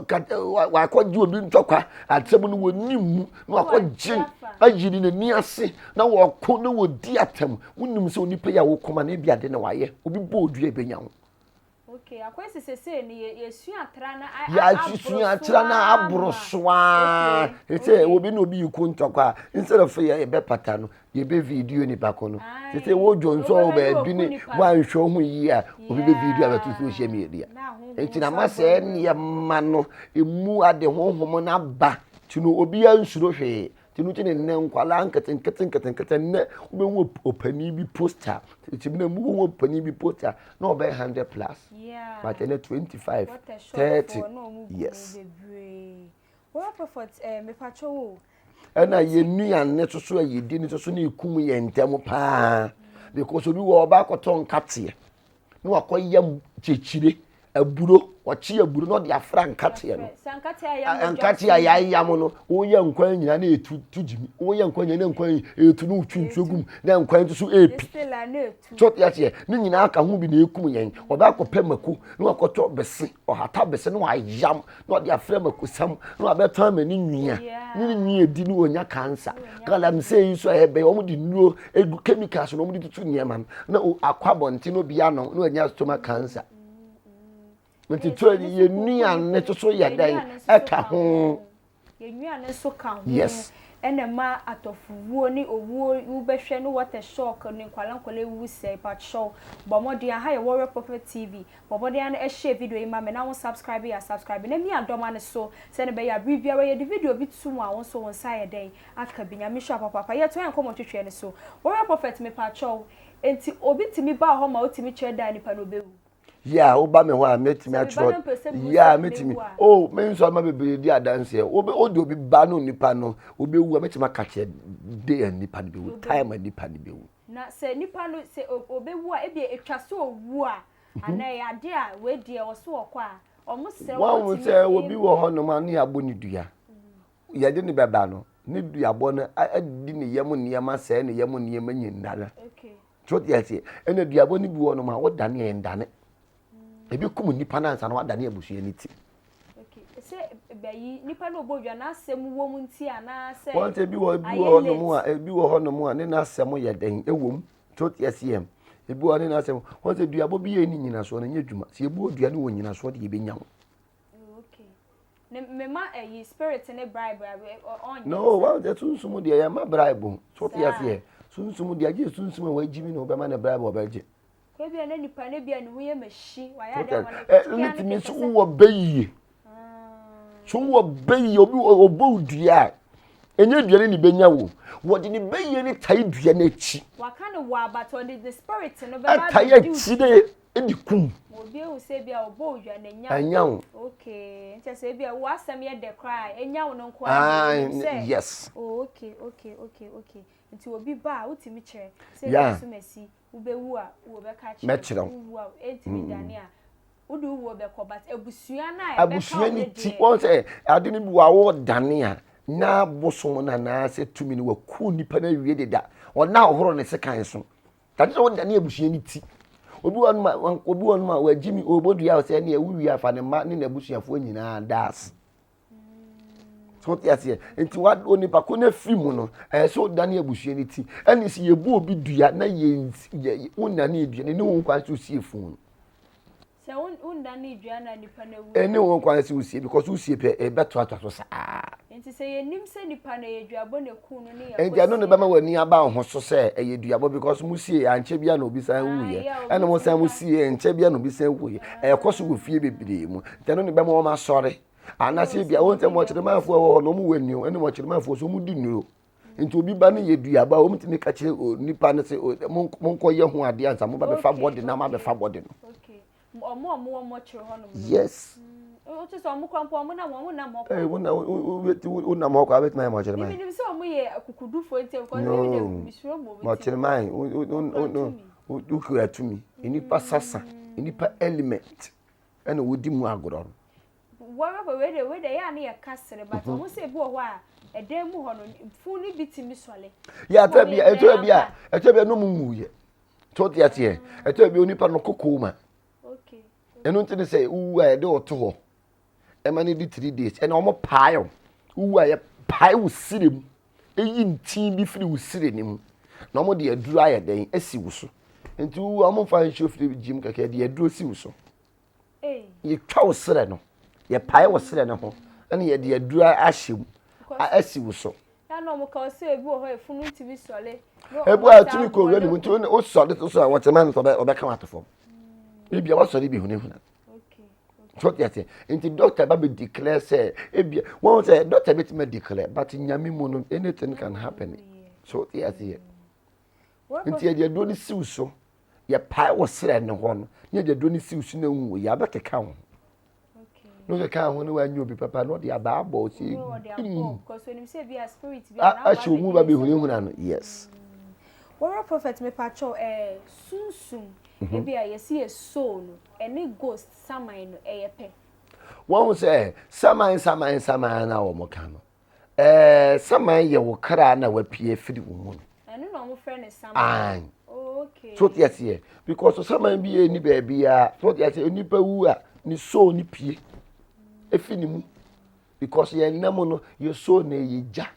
kata wakɔgye obi ntɔkwa asɛm no wɔni mu na wakɔgye ayi ne n'ani ase na wɔko na wɔdi atɛm wonim sɛ onipa yi a wokɔma no ebi ade na wayɛ obi bɔ odua ebenya ho. Okay, akwesi sese no yɛsua atra na yɛasua atra na aboro so aa sɛ obi na obi yi ko ntɔkwa a instead of yɛ yɛbɛpata no yɛbɛ video nipa ko no sɛ wodwo nso wɔ baabi ne woanhwɛ ho yie a obi bɛ video abɛto social media nti na ma sɛ nneɛma no emu ade honhom no aba nti no obiara nsuro hwee nti no nti ne nnɛ nkwadaa nketenkete nketenkete nnɛ wobɛhu ɔpanin bi poster nti na mu wobɛhu ɔpanin bi poster na ɔbɛyɛ 100 plus but ɛnɛ 25 30 yes. Ɛna yɛn nnuane nso so a yɛdi no nso so na ɛkum yɛn ntɛm paa because obi wɔ ɔba akɔtɔ nkateɛ na wakɔyam kyekyire aburo ɔkye aburo na ɔde afra nkateɛ no nkateɛ a yɛayam no woyɛ nkwan nyinaa na ɛtu tu gyimi woyɛ nkwan nyinaa na nkwan ɛtu na wotwi nsuo gu mu na nkwan nso so ɛpi so te aseɛ ne nyinaa ka ho bi na ɛkum yɛn ɔbɛ akɔpɛ mako na wakɔtɔ bese ɔhata bese na wayam na ɔde afrɛ makosam na wabɛtɔn ama ne nua ne ne nua di ne wɔnya cancer galamsey yi nso a ɛbɛyɛ wɔn de nnuro egu chemicals na wɔn de tutu nneɛma no na akɔ abɔnten na obi ano na wɔnya stomach cancer nti to yɛ nnuane soso yɛ dɛn ɛka ho. Yɛn nnuane nso ka ho. Yes. Ɛna ɛma atɔfowuo ne owuo wobɛhwɛ ne water shock ne nkwadaa nkwadaa awuwu sɛɛ pakyɛw bɔ mmɔden aha yɛ Warrior Prophet TV bɔ mmɔden ara na share video yi ma me na wo subscribe yɛ a subscribe na mia dɔm ano so sɛnea ɛbɛyɛ a bere biara yɛde video bi to mu a wo nso wo nsa ayɛ dɛn aka bi Nyame nhyira wo papaapa yɛtoa yɛn nkɔmmɔ ntwetweɛ no so Warrior Prophet mepakyɛw enti obi tumi ba hɔ ma wotumi kyerɛ da a nipa no ɔbɛwu? Yeah, woba me hɔ a mɛtumi atwerɛ. Yeah, mɛtumi. Oh, me nso ama bebree di adanseɛ. Wobe wode obi ba no nipa no obewu a mɛtumi aka kyerɛ day a nipa no bɛwu, time a nipa no bɛwu. Na sɛ nipa no sɛ obewu a ebi etwa so owu a mhm. anaa ɛyɛ ade a wei deɛ ɔso ɔkɔ a wɔn srɛ wɔn tumi. Wɔn sɛ obi wɔ hɔ nom a ne yɛabɔ ne dua. Yɛde ne bɛba no ne duabɔ no adi ne yam nneɛma sɛɛ ne yam nneɛma nyinara. Okay. So wote aseɛ? Ɛna duabɔ no bi wɔ nom a wodane a ɛndane. Ebi kum nipa no ansa na wadane abusua no ti. Wɔn sɛ ebi wɔ ebi wɔ hɔ nom a ebi wɔ hɔ nom a ne n'asɛm yɛ dɛn ɛwɔ mu. So wote aseɛ? Ebi wɔ ne n'asɛm wɔn sɛ duabɔ bi yɛ ne nyinasoɔ no nyɛ adwuma. Sɛ ebu odua no wɔ nyinasoɔ de yɛbɛnya ho. Okay. Ne mema ɛyi spirit ne bribe ɔnyɛ. No, wa de sunsum deɛ yɛ ma bribe. So te aseɛ. Sunsum deɛ agye sunsum a wagyi mi na ɔbɛma ne bribe ɔbɛgye. Ebi a na nipa ne bi a ne ho yɛ mahyi wayɛ adeɛ ama ne. Ɛ ne tumi so wɔ bɛyie. So wɔ bɛyie obi ɔbɔ dua a ɛnyɛ dua ne ne bɛnya wo wɔde ne bɛyie ne tae dua n'akyi. Waka ne wɔ abatɔ de ne spirit no bɛba. Ɛtae akyi de Edi kum. Ma obi ehu sɛ ebi a ɔbɔ odwa na enya wo. Enya wo. Okay, nkyɛ sɛ ebi a wo asɛm yɛ dɛ koraa a, enya wo no nko ara deɛ wonim sɛ. Yes. Oh, okay, okay, okay, okay. Nti obi ba a, wotumi kyerɛ sɛ ebi a Sumasi, wobɛwu a, wɔbɛka akyerɛ wo. Mɛkyerɛ wo. Wowu a, ɛntumi dane a, wode wo wuo bɛkɔ but abusua no a ɛbɛka wo no deɛ. Abusua no ti, wɔn sɛ ade no bi wɔ a wɔredane a, na bosom no anaasɛ tumi no waku nipa no awie deda. Ɔna ɔhoro ne sekan so. Kade sɛ wodane abusua no ti. Obi wɔ nom a obi wɔ nom a wagye mi ɔbɔ dua sɛ ɛne ɛwo wie afa ne mma ne n'abusuafoɔ nyinaa daas. So wote aseɛ nti wa onipa ko no afiri mu no ɛyɛ sɛ wodane abusua no ti ɛne sɛ yɛbu obi dua na yɛ yɛ wonnane dua no ne ho kwan sɛ osie funu. Sɛ wonnane dua na nipa no awu. Ɛne wɔn kwan sɛ wosie because wosie pɛ ɛbɛtoatoa so saa. Nti sɛ yɛnim sɛ nipa no ɛyɛ duabɔ na ɛkuu no ne yɛkɔ Nti ɛno na ɛbɛma w'ani aba wo ho so sɛ ɛyɛ duabɔ because mo sie ankyɛ bia na obi san wuiɛ ɛna mo san mo sie nkyɛ bia na obi san wuiɛ ɛkɔ so wɔ fie bebree mu nti ɛno na ɛbɛma wɔn asɔre anaasɛ ebia wɔn sɛ mɔkyerɛmanfoɔ wɔ hɔ na wɔn wɔ nnuro ɛne mɔkyerɛmanfoɔ so wɔn di nnuro nti obi ba no yɛ duaba a wɔn tumi ka kyerɛ nipa no sɛ monkɔ yɛ ho adeɛ ansa mo ba bɛfa bɔde na mo abɛfa bɔde no. Ɔmo a ɔmo wɔ mɔkyere hɔ nom. Yes. O ti sɛ ɔmo kora mpo ɔmo nam ɔmo nam hɔ kɔ. Ee wo na wo nam hɔ kɔ abɛtumi ayɛ mɔkyere man. Ebi nim sɛ ɔmo yɛ akukudufoɔ nti nkɔ no ebi de misuro mo. Mɔkyere man wo wo wo wo kura tumi nipa sasa nipa element ɛna wodi mu agorɔ no. Wɔreba wei de wei de ɛyɛ a ne yɛ ka sere but ɔmo sɛ ebi wɔ hɔ a ɛdan mu hɔ no fun no bi tumi sɔle. Yɛ atɔ bi ɛtɔ bi a ɛtɔ bi a no mu nwu yɛ. So wote aseɛ? Ɛtɔ bi onipa no kɔ coma. Ɛno nti ne sɛ wowu a yɛde ɔto hɔ ɛma no di 3 days ɛna wɔn pae o. Wowu a yɛpae wo sire mu eyi ntin bi firi wo sire no mu na wɔn de aduro ayɛ dɛn asi wo so. Nti wowu a wɔn mfa nhyɛ firi gyim kɛkɛ de aduro si wo so. Yɛtwa wo serɛ no, yɛpae wo serɛ no ho ɛna yɛde aduro ahyɛ mu asi wo so. Ɛna wɔn ka ɔsɛ ebi wɔ hɔ efunu ntumi sɔle. Ebi a tumi kɔ owura ne mu nti wosɔre so so a wɔkyerɛ man no sɛ ɔbɛka wɔn ato fam. Ebi a wasɔre bi hunahuna. So te ase nti doctor ba bɛ declare sɛ ebi wɔn sɛ doctor bɛ tumi declare but nyame mu no anything can happen. So te aseɛ. Nti yɛde aduro no siw so yɛpae wɔ serɛ no hɔ no ne yɛde aduro no siw so na ehu yɛ abɛkeka ho. Na ɔkeka ho na wanyɛ obi papa na ɔde abaa bɔ ɔsɛ ahyɛ omu ba bɛhunahuna no yes. Warrior prophet mepakyɛw eh sunsum mhm. ebi a yɛsi yɛ soul no ɛne ghost saman no ɛyɛ pɛ. Wɔn sɛ saman saman saman na wɔn ka no ɛɛ saman yɛ wo kra na wapue afiri wo mu no. Ɛno na wɔn frɛ no saman. Ayi. Oh, okay. So te aseɛ because saman bi yɛ ni baabi a so te aseɛ nipa wu a ne soul ne pie efi ne mu because yɛn nam no yɛ soul na ɛyɛ gya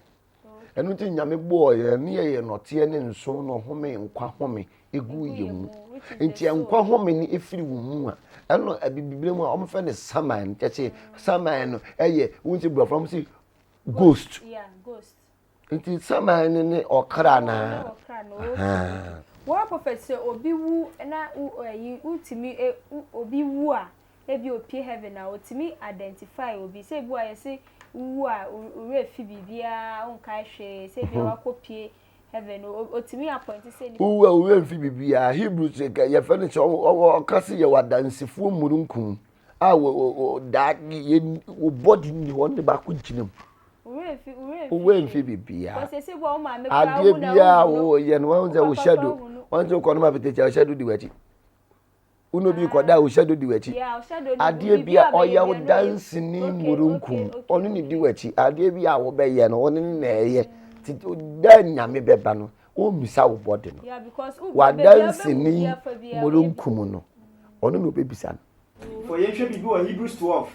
ɛno nti nyame bɔɔ yɛn ne yɛyɛ nɔteɛ ne nso na ɔhome nkwa home egu yɛn mu nti nkwa home no efiri wo mu a ɛno abibire mu a wɔfrɛ no saman kyɛ sɛ saman no ɛyɛ wɔn ti borɔfo wɔn si ghost. Yeah, ghost. Nti saman no ne ɔkra naa. Wɔn prophet sɛ obi wu na ɛyi wotumi obi wu a ebi opie heaven a otumi identify obi sɛ ebi a yɛse wu a owurɛ fi biribiara wonkae hwee sɛ ebi a wakɔ pie heaven otumi appoint sɛ nipa. Wu a owurɛ nfi biribiara Hebrews yɛfɛ no sɛ ɔka se yɛwɔ adansefoɔ mununkum a wɔ daa yɛ wɔ body ni hɔ ne baako gyina mu. Wo werɛ mfi biribiara. Adeɛ biara a woyɛ no wɔn sɛ wo shadow wɔn sɛ wokɔ no ma apetekyi a wo shadow di w'akyi. Wo na obi kɔda a wo shadow di w'akyi. Adeɛ bi a ɔyɛ wo danseni murunkum ɔno ne di w'akyi. Adeɛ bi a wobɛyɛ no ɔno ne na ɛyɛ. Ti da nyame bɛba no ɔmmisa wo bɔde no. W'adanseni murunkum no ɔno na ɔbɛbisa no. For yɛnhwɛ biribi wɔ Hebrews 12.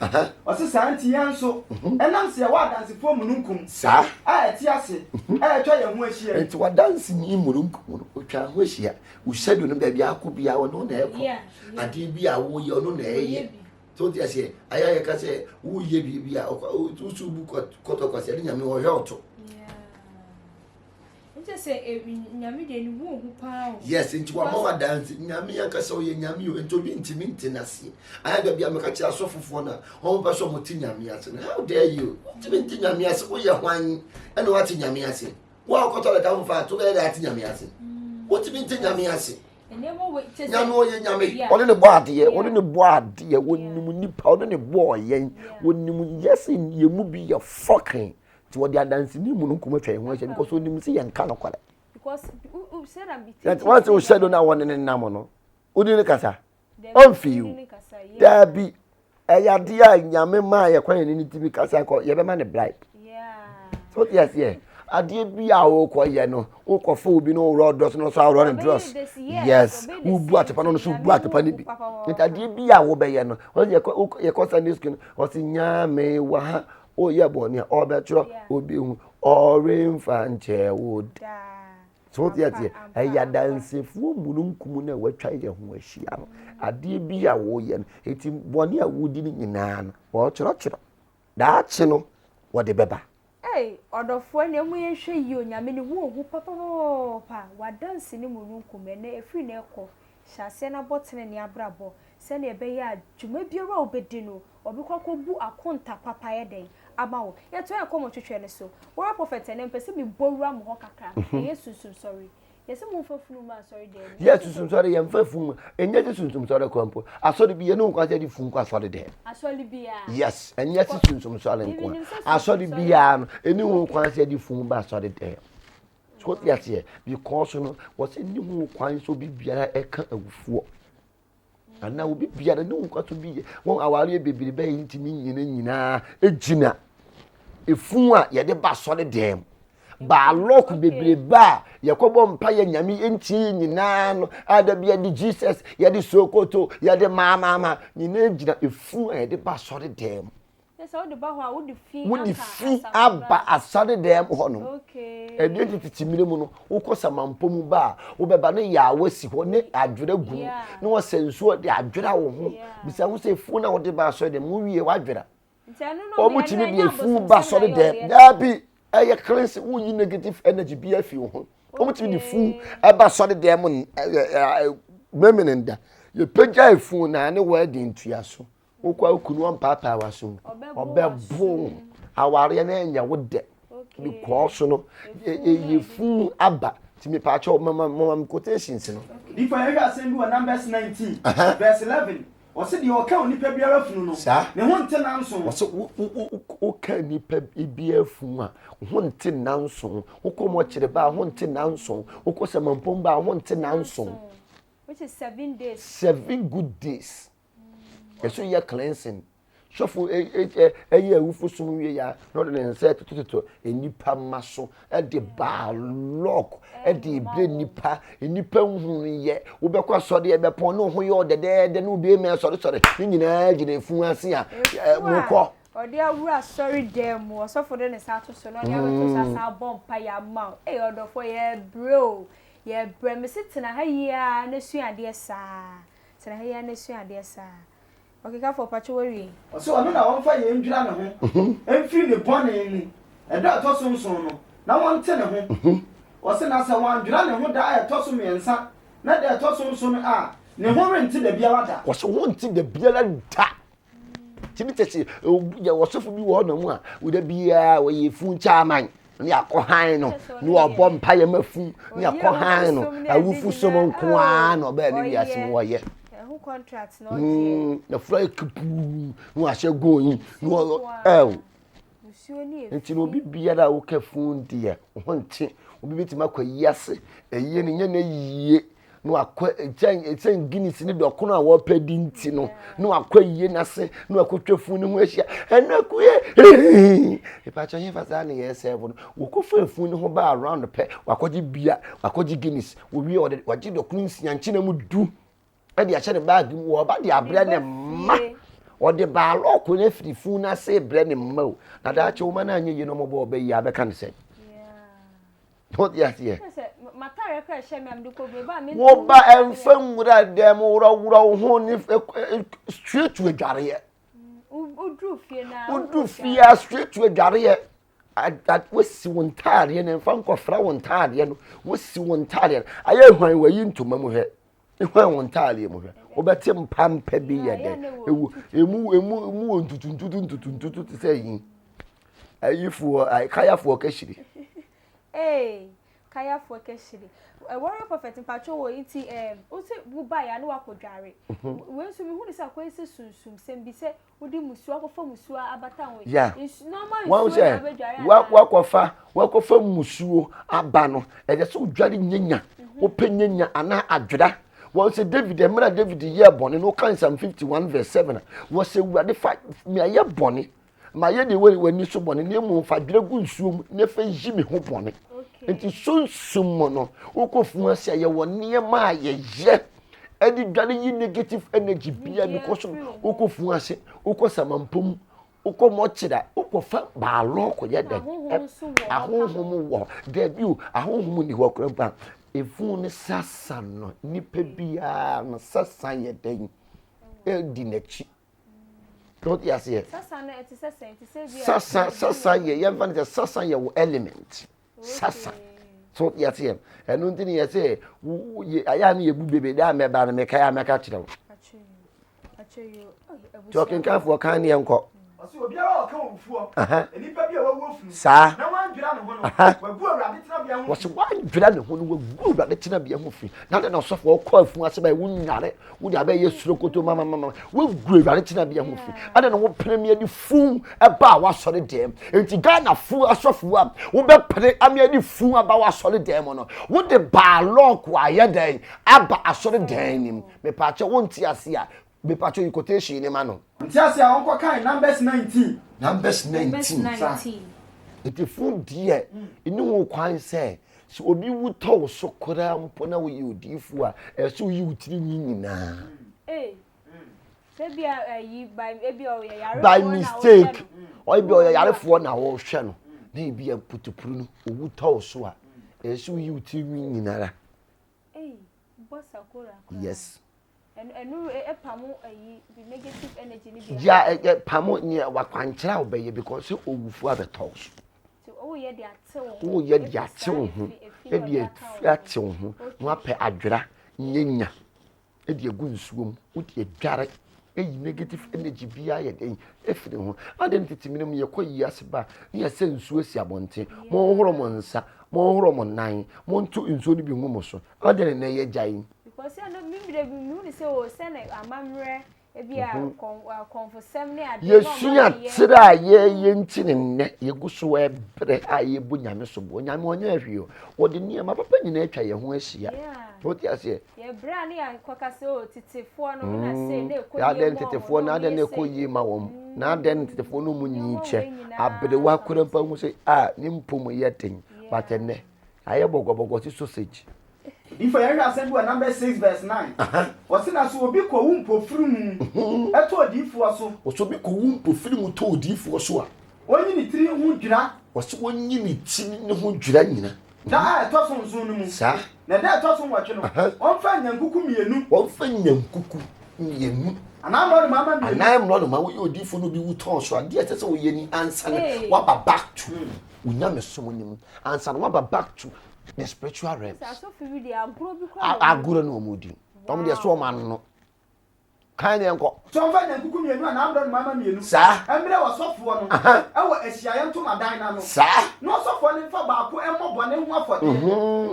Ɔse saa nti yɛn nso, mhm. ɛnam sɛ yɛwɔ adansefoɔ mununkum saa a ɛte ase a atwa yɛn ho ahyia yi. Nti wadanse ni mununkum no otwa ho ahyia. Wo shadow no baabi akɔ bia ɔno na ɛkɔ. Adeɛ bi a woyɛ ɔno na ɛyɛ. So wote aseɛ ayɛ ayɛ ka sɛ woyɛ biribi a wosu bu kɔtɔkɔsɛ ɛde nyame ɔhwɛ ɔto. Nkyɛ sɛ eh, Nyame deɛ ne ho ohu paa o. Yes, nti wama wadanse. Nyame ankasa ɔyɛ Nyame o, nti obi ntumi nte n'aseɛ. Ayɛ da bi a meka kyerɛ asɔfofoɔ no a, wɔn pɛ sɛ wɔn te Nyame ase no, how dare you? Wontumi nte Nyame ase, woyɛ hwan ɛna wate Nyame ase? Wo a wokɔtɔ lɛta ho fa ato bɛyɛ dɛ ate Nyame ase? Wontumi nte Nyame ase. Nyame ɔyɛ Nyame, ɔne ne bɔ adeɛ, ɔne ne bɔ adeɛ, wɔnim nipa, ɔne ne bɔɔ yɛn, wɔnim yɛse yɛn mu bi yɛ fucking nti wɔde adanseni mununkum atwa yɛn ho ahyia because onim sɛ yɛnka nokorɛ wɔn sɛ wohyɛ do no a wɔne ne nam no wodi ne kasa ɔmfi o daabi ɛyɛ adeɛ a nyame maa yɛ kwan yɛne ne tumi kasa kɔ yɛbɛma ne bribe so wote aseɛ adeɛ bi a wokɔ yɛ no wokɔfa obi no worɔ drɔs no so aworɔ ne drɔs yes wobu atepa no no so bu atepa no bi nti adeɛ bi a wobɛyɛ no yɛkɔ sunday school no ɔse nyame wɔ ha Woyɛ bɔne a, ɔbɛtwerɛ, obehu, ɔremfa nkyɛ wo da. So wote aseɛ? Ɛyɛ adansefoɔ mununkum no a wɔatwa yɛn ho ahyia no. Adeɛ bi a woyɛ no, eti bɔne a wodi no nyinaa no, wɔretwerɛtwerɛ. Daakye no, wɔde bɛba. Ei, ɔdɔfoɔ ɛneɛ mo yɛnhwɛ yie o, Nyame ne ho ohu papapapaapa, w'adanse ne mununkum, ɛnɛ ɛfiri nɛ rekɔ, hyɛ aseɛ na bɔ tenenee abrabɔ, sɛdeɛ ɛbɛyɛ a dwuma biara a wobɛdi no, Wɔbɛkɔ akɔbu akonta papa ayɛ dɛn ama wo. Yɛtoa yɛn nkɔmmɔtwetwe no so. Warrior Prophet, ɛnnɛ mepɛ sɛ mebɔ wura mo hɔ kakra. Ɛyɛ sunsum sɔre. Yɛse momfa funu mma asɔre dan mu. Yɛ sunsum sɔre, yɛmfa funu mma. Ɛnyɛ sɛ sunsum sɔre kora mpo. Asɔre bi, yɛne wo kwan sɛ yɛde funu kɔ asɔre dan mu. Asɔre biara? Yes, ɛnyɛ sɛ sunsum sɔre nko a. Asɔre biara no, ɛni ho kwan sɛ yɛde funu ba asɔre dan mu. So wote aseɛ? Because no, wɔsɛ nni ho kwan sɛ obi biara ɛka awufoɔ. anaa obi biara ne nkwa so bi yɛ wɔn awareɛ bebrebe yi ntumi nyina nyinaa gyina efun a yɛde ba asɔre dɛm baalɔk bebrebe a yɛkɔbɔ mpa yɛ nyame ntie nyinaa no a da bi yɛde jesus yɛde sokoto yɛde maamaama nyinaa gyina efun a yɛde ba asɔre dɛm. Wode fi aba asɔredan mu hɔ nom. Ɛdeɛ nti tete mmerɛ mu no, wokɔ samampɔ mu ba a, wobɛba ne yaawa si hɔ ne adwera gu mu na wɔsɛ nsuo de adwera wo ho. Bisa ho sɛ efu na wode ba asɔredan mu wowie wadwera. Wɔn tumi de efu ba asɔredan daabi ɛyɛ cleanse woyi negative energy bi afi wo ho. Wɔn tumi de fu ɛba asɔredan mu memene nda. Yɛpagya efu na ne wɔ ntua so. Wokɔ a wo kunu ɔmpaapaa w'aso mu. Ɔbɛbo wo. Awareɛ no ɛnyɛ wo dɛ. Because no, ɛyɛ funu aba. Nti mepaakyɛw mama mama quotations no. Nifa yɛhwɛ asɛm bi wɔ Numbers 19 verse 11 ɔse deɛ ɔka onipa biara funu no ne ho nte nnanson. Ɔse woka nipa biara funu a ho nte nnanson. Wokɔ mɔkyere ba a ho nte nnanson. Wokɔ sɛmampɔn ba a ho nte nnanson. Which is 7 days. 7 good days. Ɛso yɛ cleansing. Sɔfo ɛyɛ awufo som wie ya na ɔde ne nsa ɛtotototo nnipa mma so ɛde baa lock ɛde ebire nnipa nnipa nhunu yɛ wobɛkɔ asɔre ɛbɛpɔn ne ho yɛ ɔdɛdɛɛdɛ ne obi emi asɔresɔre ne nyinaa gyina efun ase a mokɔ. Ɔde awura asɔre dan mu ɔsɔfo de ne nsa ato so na ɔde abɛto so asan abɔ mpa yɛ ama wo ee ɔdɔfo yɛ brɛ o yɛ brɛ mesi tena ha yie ara na sua adeɛ saa. Tena ha yi ara na sua adeɛ saa. Ɔkekafoɔ pakyɛ wawie? Ɔse ɔno na ɔmfa yɛn ndwira ne ho mfiri ne bɔne mu ɛda a ɛtɔ so nson no, Na wɔnte ne ho. Ɔse, na sɛ wandwira ne ho da a ɛtɔ so mmiɛnsa na da a ɛtɔ so nson no a, ne ho rente da biara da. Ɔse ho nte da biara da. Nti ne kyɛ sɛ yɛ ɔsɔfo bi wɔ hɔ nom a, da biara ɔyɛ fun kyaman ne akɔ han no ne ɔbɔ mpa yɛ ma fun ne akɔ han no awufo som nko ara na ɔbɛyɛ ne wiase mu ɔyɛ. Na fura yɛ kupuu na wahyɛ goon na ɔyɛ ɛw. Nti no obi biara a woka fun deɛ wo ho nte. Obi bɛtumi akɔ ayi ase, ayie no nyɛ no yie na wakɔ ɛkyɛn ɛkyɛn Guinness ne dɔkono a wɔpɛ di nti no na wakɔ ayie no ase na wakɔtwa fun no ho ahyia ɛno akue ìpàkyɛ hefa saa ne yɛ sɛɛfo no wɔkɔfa fun no ho baa round pɛ wakɔgye bia wakɔgye Guinness wɔwie ɔde wagye dɔkono nsia nkyena mu du de ahyɛ ne baage mu wɔba de abrɛ ne mma ɔde baalɔɔko no afiri fun no ase brɛ ne mma o na daakye wo ma no anyɛ yie na ɔmɔbɔ ɔbɛ yie abɛka ne sɛ wote aseɛ woba ɛmfa nwura dɛm worɔworɔ wo ho ne straight to adwareɛ woduru fie a straight to adwareɛ wosi wo ntaadeɛ no mfa nkɔfra wo ntaadeɛ no wosi wo ntaadeɛ no ayɛ hwan wayi ntoma mu hwɛ hwan wo ntaadeɛ mu hwɛ wobɛte mpampa bi yɛ dɛ ewu emu emu emu wɔ ntutu ntutu ntutu ntutu te sɛ yi ayifoɔ kayafoɔ kahyire. Ee kayafoɔ kahyire warrior prophet mpatwo wɔ nti ɛɛ wosi wo ba ya ne wakɔ dware mhm. wei nso mehu ne sɛ akɔyɛ sɛ sunsumsɛm bi sɛ Wode musuo akɔfa musuo abata ho. Yeah. Nsu normal Wɔn nsuo sɛ na wobɛdware anaa? wakɔfa wakɔfa musuo aba no ɛyɛ sɛ wodware nyanya Mhm. wopɛ nyanya anaa adwera wɔn sɛ David mmerɛ a David yɛɛ bɔne no wokan Psalm 51 verse 7 a wɔsɛ Awurade fa meayɛ bɔne mayɛ deɛ wɔ w'ani so bɔne na mmom fa dwerɛ gu nsuo mu na fa yi me ho bɔne Okay. nti sunsum mu no wokɔ funu ase a yɛwɔ nneɛma a yɛyɛ ɛde dware yi negative energy bia because wokɔ fun ase wokɔ samampo mu wokɔ mɔkyerɛ wokɔfa baalɔ kɔyɛ dɛ ahonhom wɔ daabi o ahonhom ni hɔ koraa mpo efun ne sasa no nipa biara no sasa yɛ dɛn ɛdi n'akyi na ɔte aseɛ sasa sasa yɛ yɛmfa no sɛ sasa yɛ wo element sasa so ɔte aseɛ ɛno nti ne yɛ sɛ ayɛ a ne yɛbu bebe dɛ a mɛba no mekae a mɛka kyerɛ wo nti ɔkenkanfoɔ kan ne yɛnkɔ saa wɔsɛ woandwira ne ho no wagu awurade tenabea ho fi na de na ɔsɔfoɔ ɔkɔ afu ase bɛyɛ wonyare wode abɛyɛ surokoto mamamama woagu awurade tenabea ho fi ɛna na wopene me adi fun ɛba a wasɔre dɛm nti ghana fo asɔfo a wobɛpene ame adi fun aba wasɔre dɛm mu no wode baalɔɔko ayɛ dɛn aba asɔre dɛn nim mepaakyɛ wonte ase a mepaakyɛ yi quotation ne ma no Nte ase a ɔnkɔ kan Numbers 19. Numbers 19 nti fun deɛ ɛni ho kwan sɛ Sɛ obi wu tɔ wo so koraa mpo na woyɛ odiyifoɔ a, ɛsɛ sɛ woyi wo tiri nwi nyinaa. By mistake, ɔyɛ bi ɔyɛ yarefoɔ na wɔrehwɛ no na ebi a putupuru no owu tɔ wo so a, ɛsɛ sɛ woyi wo tiri nwi nyinara. Yes. Ya ɛpamo nea wakwankyerɛ a wobɛyɛ because sɛ owufoɔ abɛtɔ wo so. Woyɛ de ate wo ho. Woyɛ de ate wo ho. De ate wo ho. Na wapɛ adwera nyanya de agu nsuo mu. Wode adware eyi negative energy biara yɛ den efiri ho. Ade no tete mmerɛ mu yɛkɔ yi ase ba ne yɛsɛ nsuo si abɔnten. Monhoro mo nsa, monhoro mo nan, monto nsuo no bi ngu mo so. Ade ne na ɛyɛ gya yi. Because ɛno mi mmerɛ bi mi hu ne sɛ o sɛ na amammerɛ ebi a mhm. kɔnfosɛm ne ade. Yɛsua tiri a yɛyɛ nti ne nnɛ yɛgu so ɛbrɛ a yɛbu nyame so boɔ nyame ɔnyɛ hwee o wɔde nneɛma papa nyinaa atwa yɛn ho ahyia wote aseɛ. Yɛbrɛ a ne yɛakɔka sɛ o tetefoɔ no na sei na ɛkɔ yie ma wɔn tetefoɔ na adɛn na ɛkɔ yie ma wɔn na adɛn na tetefoɔ no mu nyi kyɛ aberewa kora mpa hu sɛ a ne mpom yɛ den but ɛnnɛ ayɛ bɔgɔbɔgɔ te sausage. Difo yɛnhwɛ asɛm bi wɔ Numbers 6 verse 9. Ɔse na so obi kɔwu mpofiri mu tɔ odiyifoɔ so. Ɔse obi kɔwu mpofiri mu tɔ odiyifoɔ so a. Ɔnyi ne tiri ho dwira. Ɔse ɔnyi ne tiri ne ho dwira nyina. Da a ɛtɔ so nson no mu. Saa. Na da a ɛtɔ so nwɔtwe no, ɔmfa nnyankuku mmienu. Ɔmfa nnyankuku mmienu. Anaa mmorɔnoma mma mmienu. Anaa mmorɔnoma, woyɛ odiyifoɔ na obi wu tɔn so a, deɛ ɛsɛ sɛ woyɛ ni ansa na woaba back to wo nyamesom no mu, ansa na woaba back to the spiritual realms. Agorɔ na wɔn di. Wɔn deɛ so wɔn ano. Kan deɛ nkɔ. Sɛ ɔmfa nnyankuku mmienu anaa mmorɔnoma mma mmienu Saa. mmrɛ ɔsɔfoɔ no wɔ ahyiaeɛ ntomadan no ano, Saa. na ɔsɔfoɔ no mfa baako mmɔ bɔne ho afɔdeɛ,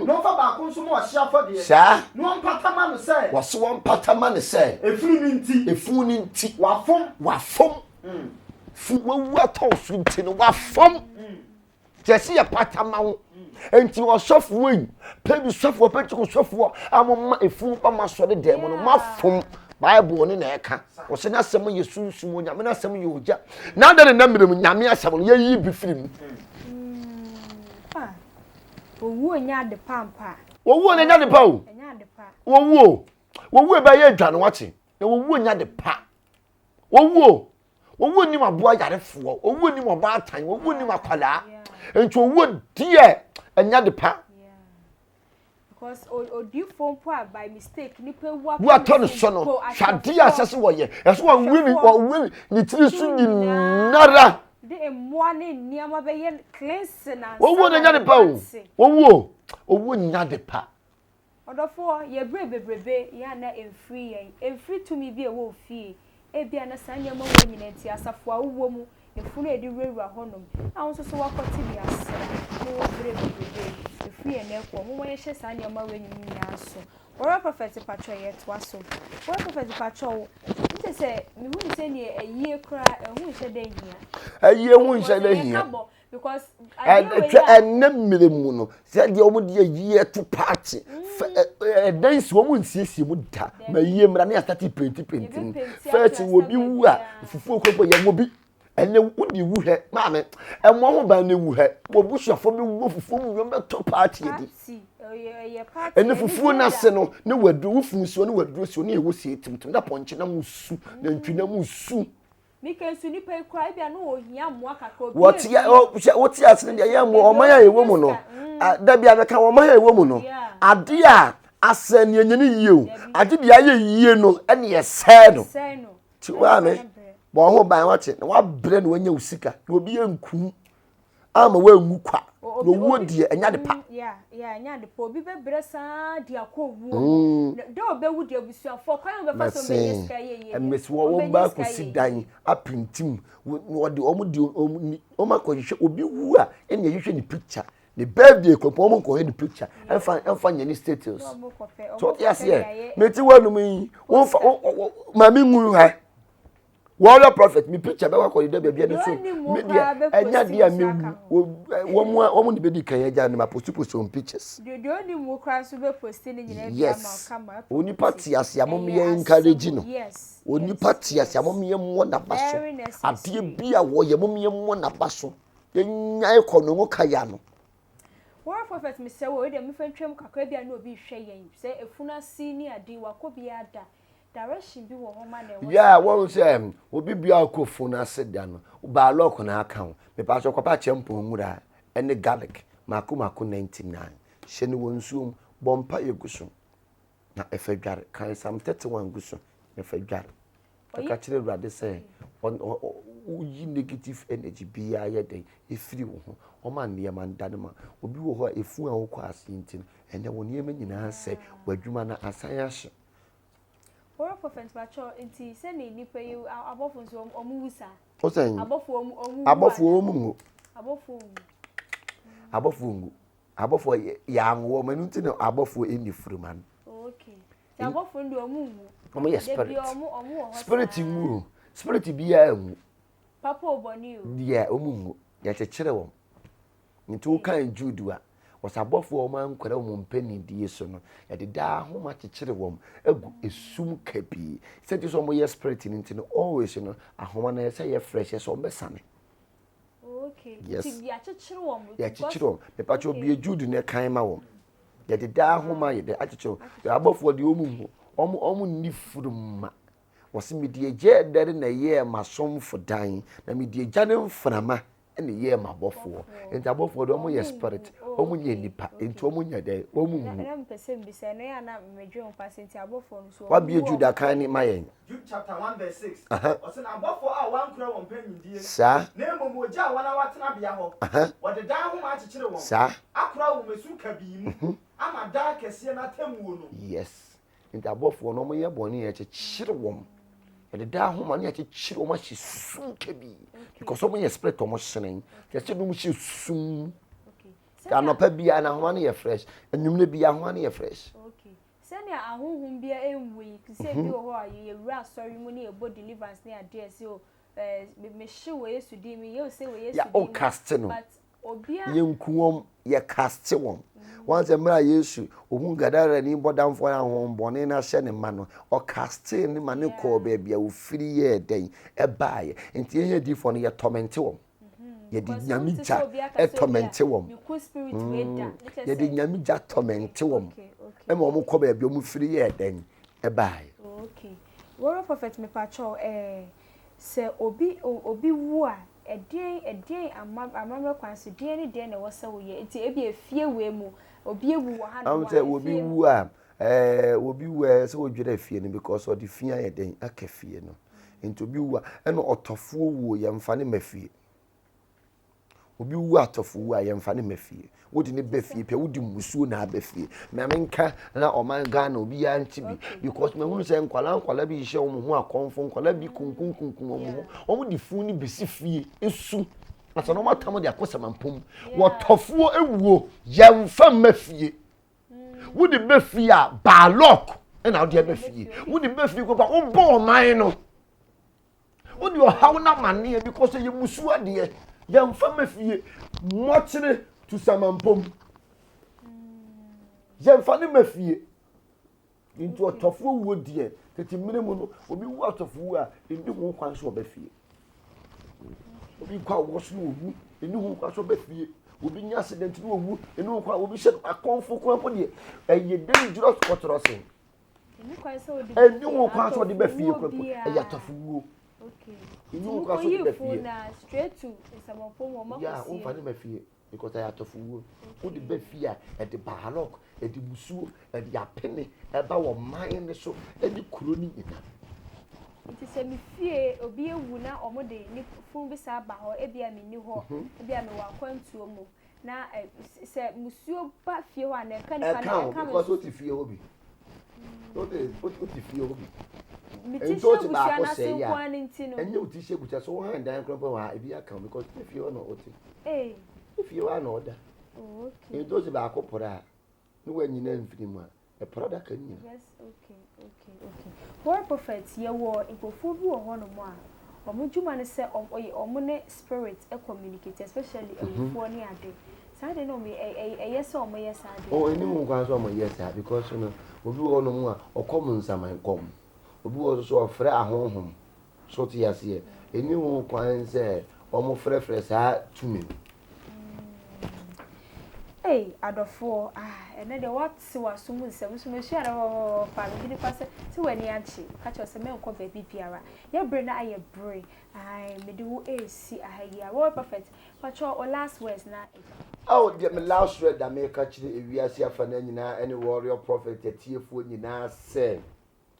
na ɔmfa baako nso mmɔ ɔhyeɛ afɔdeɛ, Saa. na ɔmpata mma no sɛ. Wɔse wɔmpata mma no sɛ. Efunu no nti. Efunu no nti. Wafom. Wafom. Fu wawu atɔ wo so nti no wafom. Kyerɛ sɛ yɛ pata ma wo. Nti ɔsɔfoɔ yi, pɛbi sɔfoɔ, pɛntikɔ sɔfoɔ a mo ma efunu ba mo asɔre dan mu no, mo afom. Bible ne na ɛka. Wɔsɛ n'asɛm yɛ sunsum, onyame n'asɛm yɛ ogya. Na adɛn ne na mmerɛ mu nyame asɛm no yɛyi bi firi mu. Owuo nyɛ ade pa ampa. Owuo no nyɛ ade pa o. Owuo. Owuo ɛbɛyɛ adwane wate. Na owuo nyɛ ade pa. Owuo. Owuo nim aboa yarefoɔ. Owuo nim ɔbaatan. Owuo nim akwadaa. Nti owuo deɛ ɛnyɛ ade pa. Because odiifoɔ mpo a by mistake nipa ewu atɔ atɔ ne so no hwɛ adeɛ a ɛsɛ sɛ wɔyɛ ɛsɛ wɔwe ne wɔwe ne tiri so nyinara. De mmoa ne nneɛma bɛyɛ cleansing ansa. Owuo na nya de pa o owuo owuo nya de pa. Ɔdɔfoɔ, yɛ berɛ bebrebe yɛ a na ɛmfiri yɛn, ɛmfiri tumi bi a ɛwɔ ofie, ebia na saa nneɛma wei nyinaa nti asafo a wowɔ mu, efunu a yɛde wurawura hɔnom, a wo nso so woakɔte bi asra, ne wo berɛ bebrebe ɛfiri yɛn ɛkɔ. Momma yɛnhyɛ saa nneɛma wei nyinaa nso. Warrior Prophet patrɔ yɛtoa so. Warrior Prophet patrɔ, nte sɛ mehu ne sɛ neɛ ayie koraa ɛho nhyɛ da nhia. Ayie ho nhyɛ da nhia. Because adeɛ wei a. Ɛnɛ mmerɛ mu no sɛdeɛ wɔn de ayie to paakye ɛdan si wɔn nsiesie mu da ma ayie mmra ne asate penti penti mu fɛs wɔ bi wu a fufuo kɔkɔ yɛ wɔ bi ɛnɛ wodi wu hɛ maame ɛmɔ ho ban ne wu hɛ wɔ busuafo bi wu fufuo mu wɔn bɛtɔ paakye adi ɛnɛ fufuo n'ase no ne waduro wufu nsuo ne waduro si ne ɛwɔ sie tumtum na pɔnkye na mu su na ntwi na mu su. Mika nso nipa yi koraa ebia no ohia mmoa kakra obi wɔte hwɛ wote ase no deɛ yɛ mmoa ɔman a yɛwɔ mu no mm. dabi a bɛka ɔman a yɛwɔ mu no ade a asɛ ne ɛnyɛ ne yie o ade deɛ ayɛ yie no ɛne ɛsɛɛ no ti waame bɔ ho ban wate na wabrɛ na wanya wo sika na obi yɛ nkum ama wanwu kwa na owuo deɛ ɛnyɛ ade pa. Mm, yeah, yeah, ɛnyɛ ade pa obi bɛbrɛ saa de akɔ owuo mu mm. dɛ ɔbɛwu deɛ abusuafoɔ kwan a wɔbɛfa so bɛnyɛ sika yɛ yie mmesi wɔ wɔn ba akɔsi dan apintim wɔde wɔn de wɔn wɔn akɔhwehwɛ obi wu a ɛna ɛhwehwɛ ne picture ne birthday kɔpɔ wɔn nkɔhwɛ ne picture ɛnfa ɛnfa nyɛ ne status so ɔte aseɛ meti wɔ anum yi wɔn fa wɔn maame nwu ha. Warrior prophet mi picture bɛkɔ akɔde dɛ baabi ɛno so mi deɛ ɛnya deɛ a mewu wɔn a wɔn de bɛdi kan agya no ma posti posti wɔn pictures. Deɛ ɔni mu kora nso bɛ posti ne nyinaa bi ama kama. Onipa te ase a mo yɛ encourage no. Onipa te ase a mo yɛ mmɔ n'aba so. Adeɛ bi a wɔyɛ mo yɛ mmɔ n'aba so. Yɛnyae kɔ no ngo kaya no. Warrior prophet mesrɛ wo wei deɛ mefa ntwam kakra bi a na obi rehwɛ yɛn sɛ efunu ase ne ade wakɔ biara da Direction bi wɔ hɔ ma na ɛwɔ Yeah, wɔn sɛ obi bia ɔkɔ fon ase da no, baa lɔk na aka ho. Mepa so kɔpa kyɛ mpɔn nwura ɛne garlic mako mako 99. Hyɛ no wɔ nsuo mu, bɔ mpa yɛ gu so na ɛfɛ dware. Kan Psalm 31 gu so na ɛfɛ dware. Ɛka kyerɛ Awurade sɛ woyi negative energy biara yɛ dɛn ɛfiri wo ho. Ɔma nneɛma nda no ma. Obi wɔ hɔ a efu a wokɔ ase nti no, ɛnɛ wo nneɛma nyinaa sɛ w'adwuma no asan ahye. Warrior prophet mpakyɛw nti sɛne nipa yi abɔfo nso ɔmo wu saa. Ɔsɛn. Abɔfo ɔmo ɔmo wu. Abɔfo ɔmo ngu. Abɔfo ngu. Abɔfo ngu. Abɔfo yɛ anwo ɔmo ɛnu nti na abɔfo ɛni furuma no. Okay. Ti abɔfo no deɛ ɔmo ngu. Ɔmo yɛ spirit. Spirit ngu o. Spirit biara ngu. Papa obɔni o. Deɛ ɔmo ngu. Yɛkyekyere wɔn. Nti wokan Jude a, wɔsɛ abɔfoɔ a wɔankwara wɔn mpaninnie so no, yɛde daa ahoma kyekyere wɔn agu esum kabii. Sɛ nti sɛ wɔyɛ spirit no nti no, always no, ahoma no ɛsɛ yɛ fresh, ɛsɛ wɔbɛsane. Okay. Yes. Nti yɛakyekyere wɔn. Yɛakyekyere wɔn. Mepakyɛ obie Jude no kan ma wɔn. Yɛde daa ahoma yɛde akyekyere wɔn. Abɔfoɔ deɛ wɔn nhu, wɔn wɔn nni furuma. Wɔsi mede egya ɛdɛre na ɛyɛɛ m'asomfo dan, na mede egya ne mframa. ɛna ɛyɛɛ m'abɔfoɔ. Nti abɔfoɔ deɛ wɔn yɛ spirit, wɔn nyɛ nipa, nti wɔn nyɛ dɛn, wɔn nwu. Na mepɛ sɛ mbisa, ɛno yɛ a na medwen ho paa sɛ nti abɔfoɔ no so wɔn Wabue wu Jude a? akan ne ma yɛn. Jude chapter 1 verse 6, Aha. Ɔse, Na abɔfoɔ a wɔankura wɔn mpanyindie, Saa. na mmom wɔgyaa wɔn ara tenabea hɔ, Aha. wɔde daa nhoma akyekyere wɔn, Saa. akora wɔn esum kabii mu, ama da kɛseɛ no atemmuo no. Yes. Nti abɔfoɔ no wɔyɛ bɔne a yɛkyekyere wɔn. Yɛde daa ahoma no yɛkyekyere wɔn ahyɛ sum kabii. Because wɔn yɛ spirit wɔn hyerɛn. Yɛhyɛ wɔn hyɛ sum. Anɔpa biara na ahoma no yɛ fresh. Anwummerɛ biara ahoma no yɛ fresh. Sɛnea ahonhom biara nwu yi, te sɛ ebi wɔ hɔ a yɛwura asɔre mu ne yɛbɔ deliverance ne adeɛ sɛ o mehye wɔ Yesu din mu, yɛ ose wɔ Yesu din mu. But Obia. Yɛnku wɔn, yɛkaste wɔn. Wɔn sɛ mmerɛ a Yesu ohun Gadarani bɔdamfoɔ no ahonhommɔne no ahyɛ ne ma no, ɔkastee ne ma no kɔɔ baabi a ofiri yɛɛ dɛn ɛbaeɛ. Nti yɛn adiyifoɔ no yɛtɔmɛnte wɔn. Yɛde nyame gya tɔmɛnte wɔn. Yɛde nyame gya tɔmɛnte wɔn ɛma wɔn kɔ baabi a wɔn firi yɛɛ dɛn ɛbaeɛ. Okay. Warrior Prophet mepakyɛw eh, sɛ obi obi wu a Ɛdeɛn, ɛdeɛn ama, amammerɛ kwan so, deɛn ne deɛn na ɛwɔ sɛ woyɛ? Nti ebia efie wei mu, obi awu wɔ hanom Ahun a, sɛ obi efie. wu a, ɛɛ obi wu a ɛsɛ sɛ wodwira fie no because ɔde fi ayɛ dɛn aka fie no. Nti obi wu a, ɛna ɔtɔfoɔ wuo yɛmfa no mma fie. Obi wu atɔfo wu a yɛmfa no mma fie. Wode no ba fie pɛ wode mmusuo na aba fie. Ma menka na ɔman Ghana obiara nte bi because mahunu sɛ nkwadaa nkwadaa bi hyehyɛ wɔn ho akɔmfo nkwadaa bi kunkunkunkum wɔn ho wɔn de funu no bɛsi fie esu asa na wɔn atam de akɔ samampom wɔtɔfoɔ ewuo yɛmfa mma fie wode bɛ fie a baalɔk ɛna wode ɛbɛ fie wode bɛ fie kɔpa wobɔ ɔman no. Wode ɔhaw no amanneɛ because ɛyɛ musuo adeɛ. Yɛmfa ma fie. Mmɔkyere to samampom. Yɛmfa ne ma fie. Nti ɔtɔfoɔ wuo deɛ, tete mmerɛ mu no, obi wu atɔfo wuo a, ɛnni ho kwan sɛ ɔba fie. Obi kɔ awoɔ so na ɔwu, ɛnni ho kwan sɛ ɔba fie. Obi nya accident na ɔwu, ɛnni ho kwan. Obi hyɛ akɔmfo kwan mpo deɛ, ɛyɛ dangerous kɔtɔrɔsen. Ɛnni ho kwan sɛ ɔde ba fie kora mpo, ɛyɛ atɔfowuo. Ɛnni ho kwan sɛ ɔde ba fie. Yeah, womfa ne ma fie because ɛyɛ atɔfowuo. Wode ba fie a, ɛde baalɔk, ɛde musuo, ɛde apene ɛba wɔ man no so ɛne kuro no nyinaa. Nti sɛ me fie obi awu na wɔde ne funu bi saa ba hɔ, ebia menni hɔ, ebia mewɔ akwantuo mu, Na sɛ musuo ba fie hɔ a na ɛka nipa na ɛka wo ɛka me because nso. wote fie hɔ bi wote wote fie hɔ bi Me ti nti hyɛ wote abusua baako no ase sɛe nko a ara no nti no. ɛnyɛ wo ti hyɛ abusua so wohan dan koraa mpo wɔ ha ebi aka wo because ne fie hɔ na ɔte Ee. ne fie hɔ a na ɔda Oh, okay. nti wote baako pɔrɔ a ne woanyina mfiri mu a Ɛpra adaka no nyina. Yes okay okay okay Warrior prophet yɛwɔ nkurɔfoɔ bi wɔ hɔ nom a wɔn dwuma ne sɛ wɔn ne spirit communicate especially awufoɔ ne ade saa deɛ no wɔn yɛ ɛyɛ sɛ wɔn yɛ saa deɛ. Oh ɛni ho kwan sɛ wɔn yɛ saa because no obi wɔ hɔ nom a ɔkɔm nsaman kɔm obi wɔ hɔ nso ɔfrɛ ahonhom So wote aseɛ? Ɛnni ho kwan sɛ wɔfrɛfrɛ saa tumi no. Ei adɔfoɔ ah ɛnɛ deɛ woate w'aso mu nsɛm nso mesua no hɔhɔhɔ paa megye di paa sɛ sɛ w'ani agye ka kyerɛ sɛ menkɔ baabi biara yɛ bere no ayɛ bere ae mede wo ɛresi aha yi a Royal Prophet pakyɛ o last words na agya. Ao deɛ me last word a meka kyerɛ ewiase afanaa nyinaa ɛne Warrior Prophet atiefoɔ nyinaa sɛ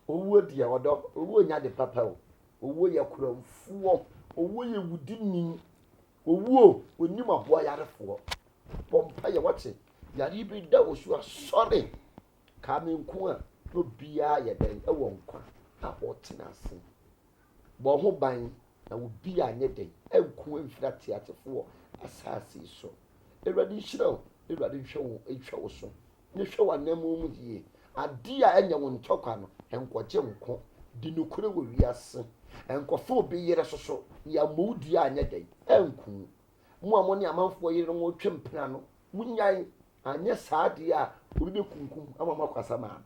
Owuo deɛ ɔdɔ, owuo nyɛ ade papa o. Owuo yɛ korɔmfoɔ, owuo yɛ wudini, owuo onim aboa yarefoɔ. Bɔ mpaeɛ wate, yareɛ bi da wo so a sɔre. Kaa me nko a na obiara yɛ dɛn ɛwɔ nkwa a ɔtena ase. Bɔ ho ban na obi anyɛ dɛn anku amfiri ateasefoɔ asase yi so. Awurade nhyira wo, Awurade nhwɛ wo, nhwɛ wo so. Ne hwɛ w'anammɔn mu yie. Adeɛ a ɛnyɛ wo ntɔkwa no, nkɔgye nko. Di nokorɛ wɔ wiase. Nkɔfa obi yere soso. Yɛammɔ wo dua anyɛ dɛn? Anku wo. Mo a mo ne amanfoɔ yerenom retwe mpena no, monnyae. Anyɛ saa deɛ a, obi bɛkunkum ama moakɔ asamando.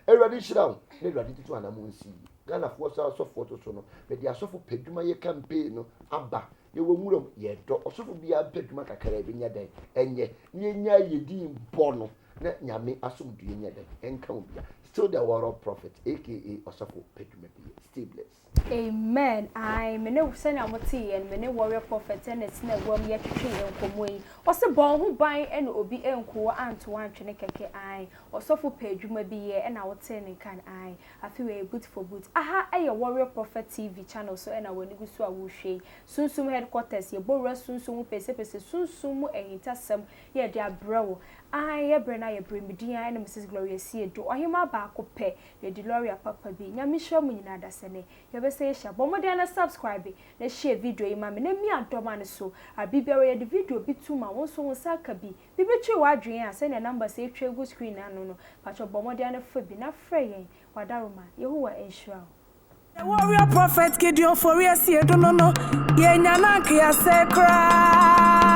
Awurade nhyira wo na Awurade ntutu anamon nsi yie. Ghanafoɔ sɛ asɔfoɔ to so no, mede asɔfo pɛ adwuma yɛ campaign no aba. Yɛwɔ nwura mu, yɛdɔ. Ɔsɔfo biara mpɛ adwuma kakra bi nyɛ dɛn? Ɛnyɛ. Na yɛnya yɛ din bɔ no. Na Nyame asomdwie nyɛ dɛn nka obia. Still the warrior prophet aka Ɔsɔfo pɛ dwumadie. Stay blessed. Amen ae me ne sɛnea mo tee yɛ no me ne warrior prophet ɛna ɛtena agua mu yɛtwetwe nkɔmmɔ yi ɔse bɔ wo ho ban ɛna obi ɛnku wo anto wo antwene kɛkɛ ae ɔsɔfo pɛ adwuma bi yɛ ɛna wo tee ne nka no ae afe wei ɛyɛ boot for boot aha ɛyɛ warrior prophet TV channel so ɛna w'ani gu so a wohwɛ yi sunsum headquarters yɛbɔ wura sunsum mu pesepese sunsum mu ahintasɛm yɛ de abrɛ wo ae yɛ brɛ no ayɛ brɛ me din ae ɛne Mrs Gloria Siedu ɔhemaa baako pɛ Lady Loria papa bi. Nyame nhyira mo nyinaa dasani. Yɛbɛsan ahyia. Bɔ mmɔden ara na subscribe na share video yi ma me na mia dɔm ano so. Aber biara yɛde video bi to mu a wo nso wo nsa aka bi. Biribi kyere w'adwene a sɛnea numbers yi atwa agu screen no ano no, pakyɛw bɔ mmɔden ara na fa bi na frɛ yɛn. W'adaworoma. Yehowa nhyira wo. The warrior prophet Gideon Foriesie do no no, yɛnya no anka yɛasɛe koraa.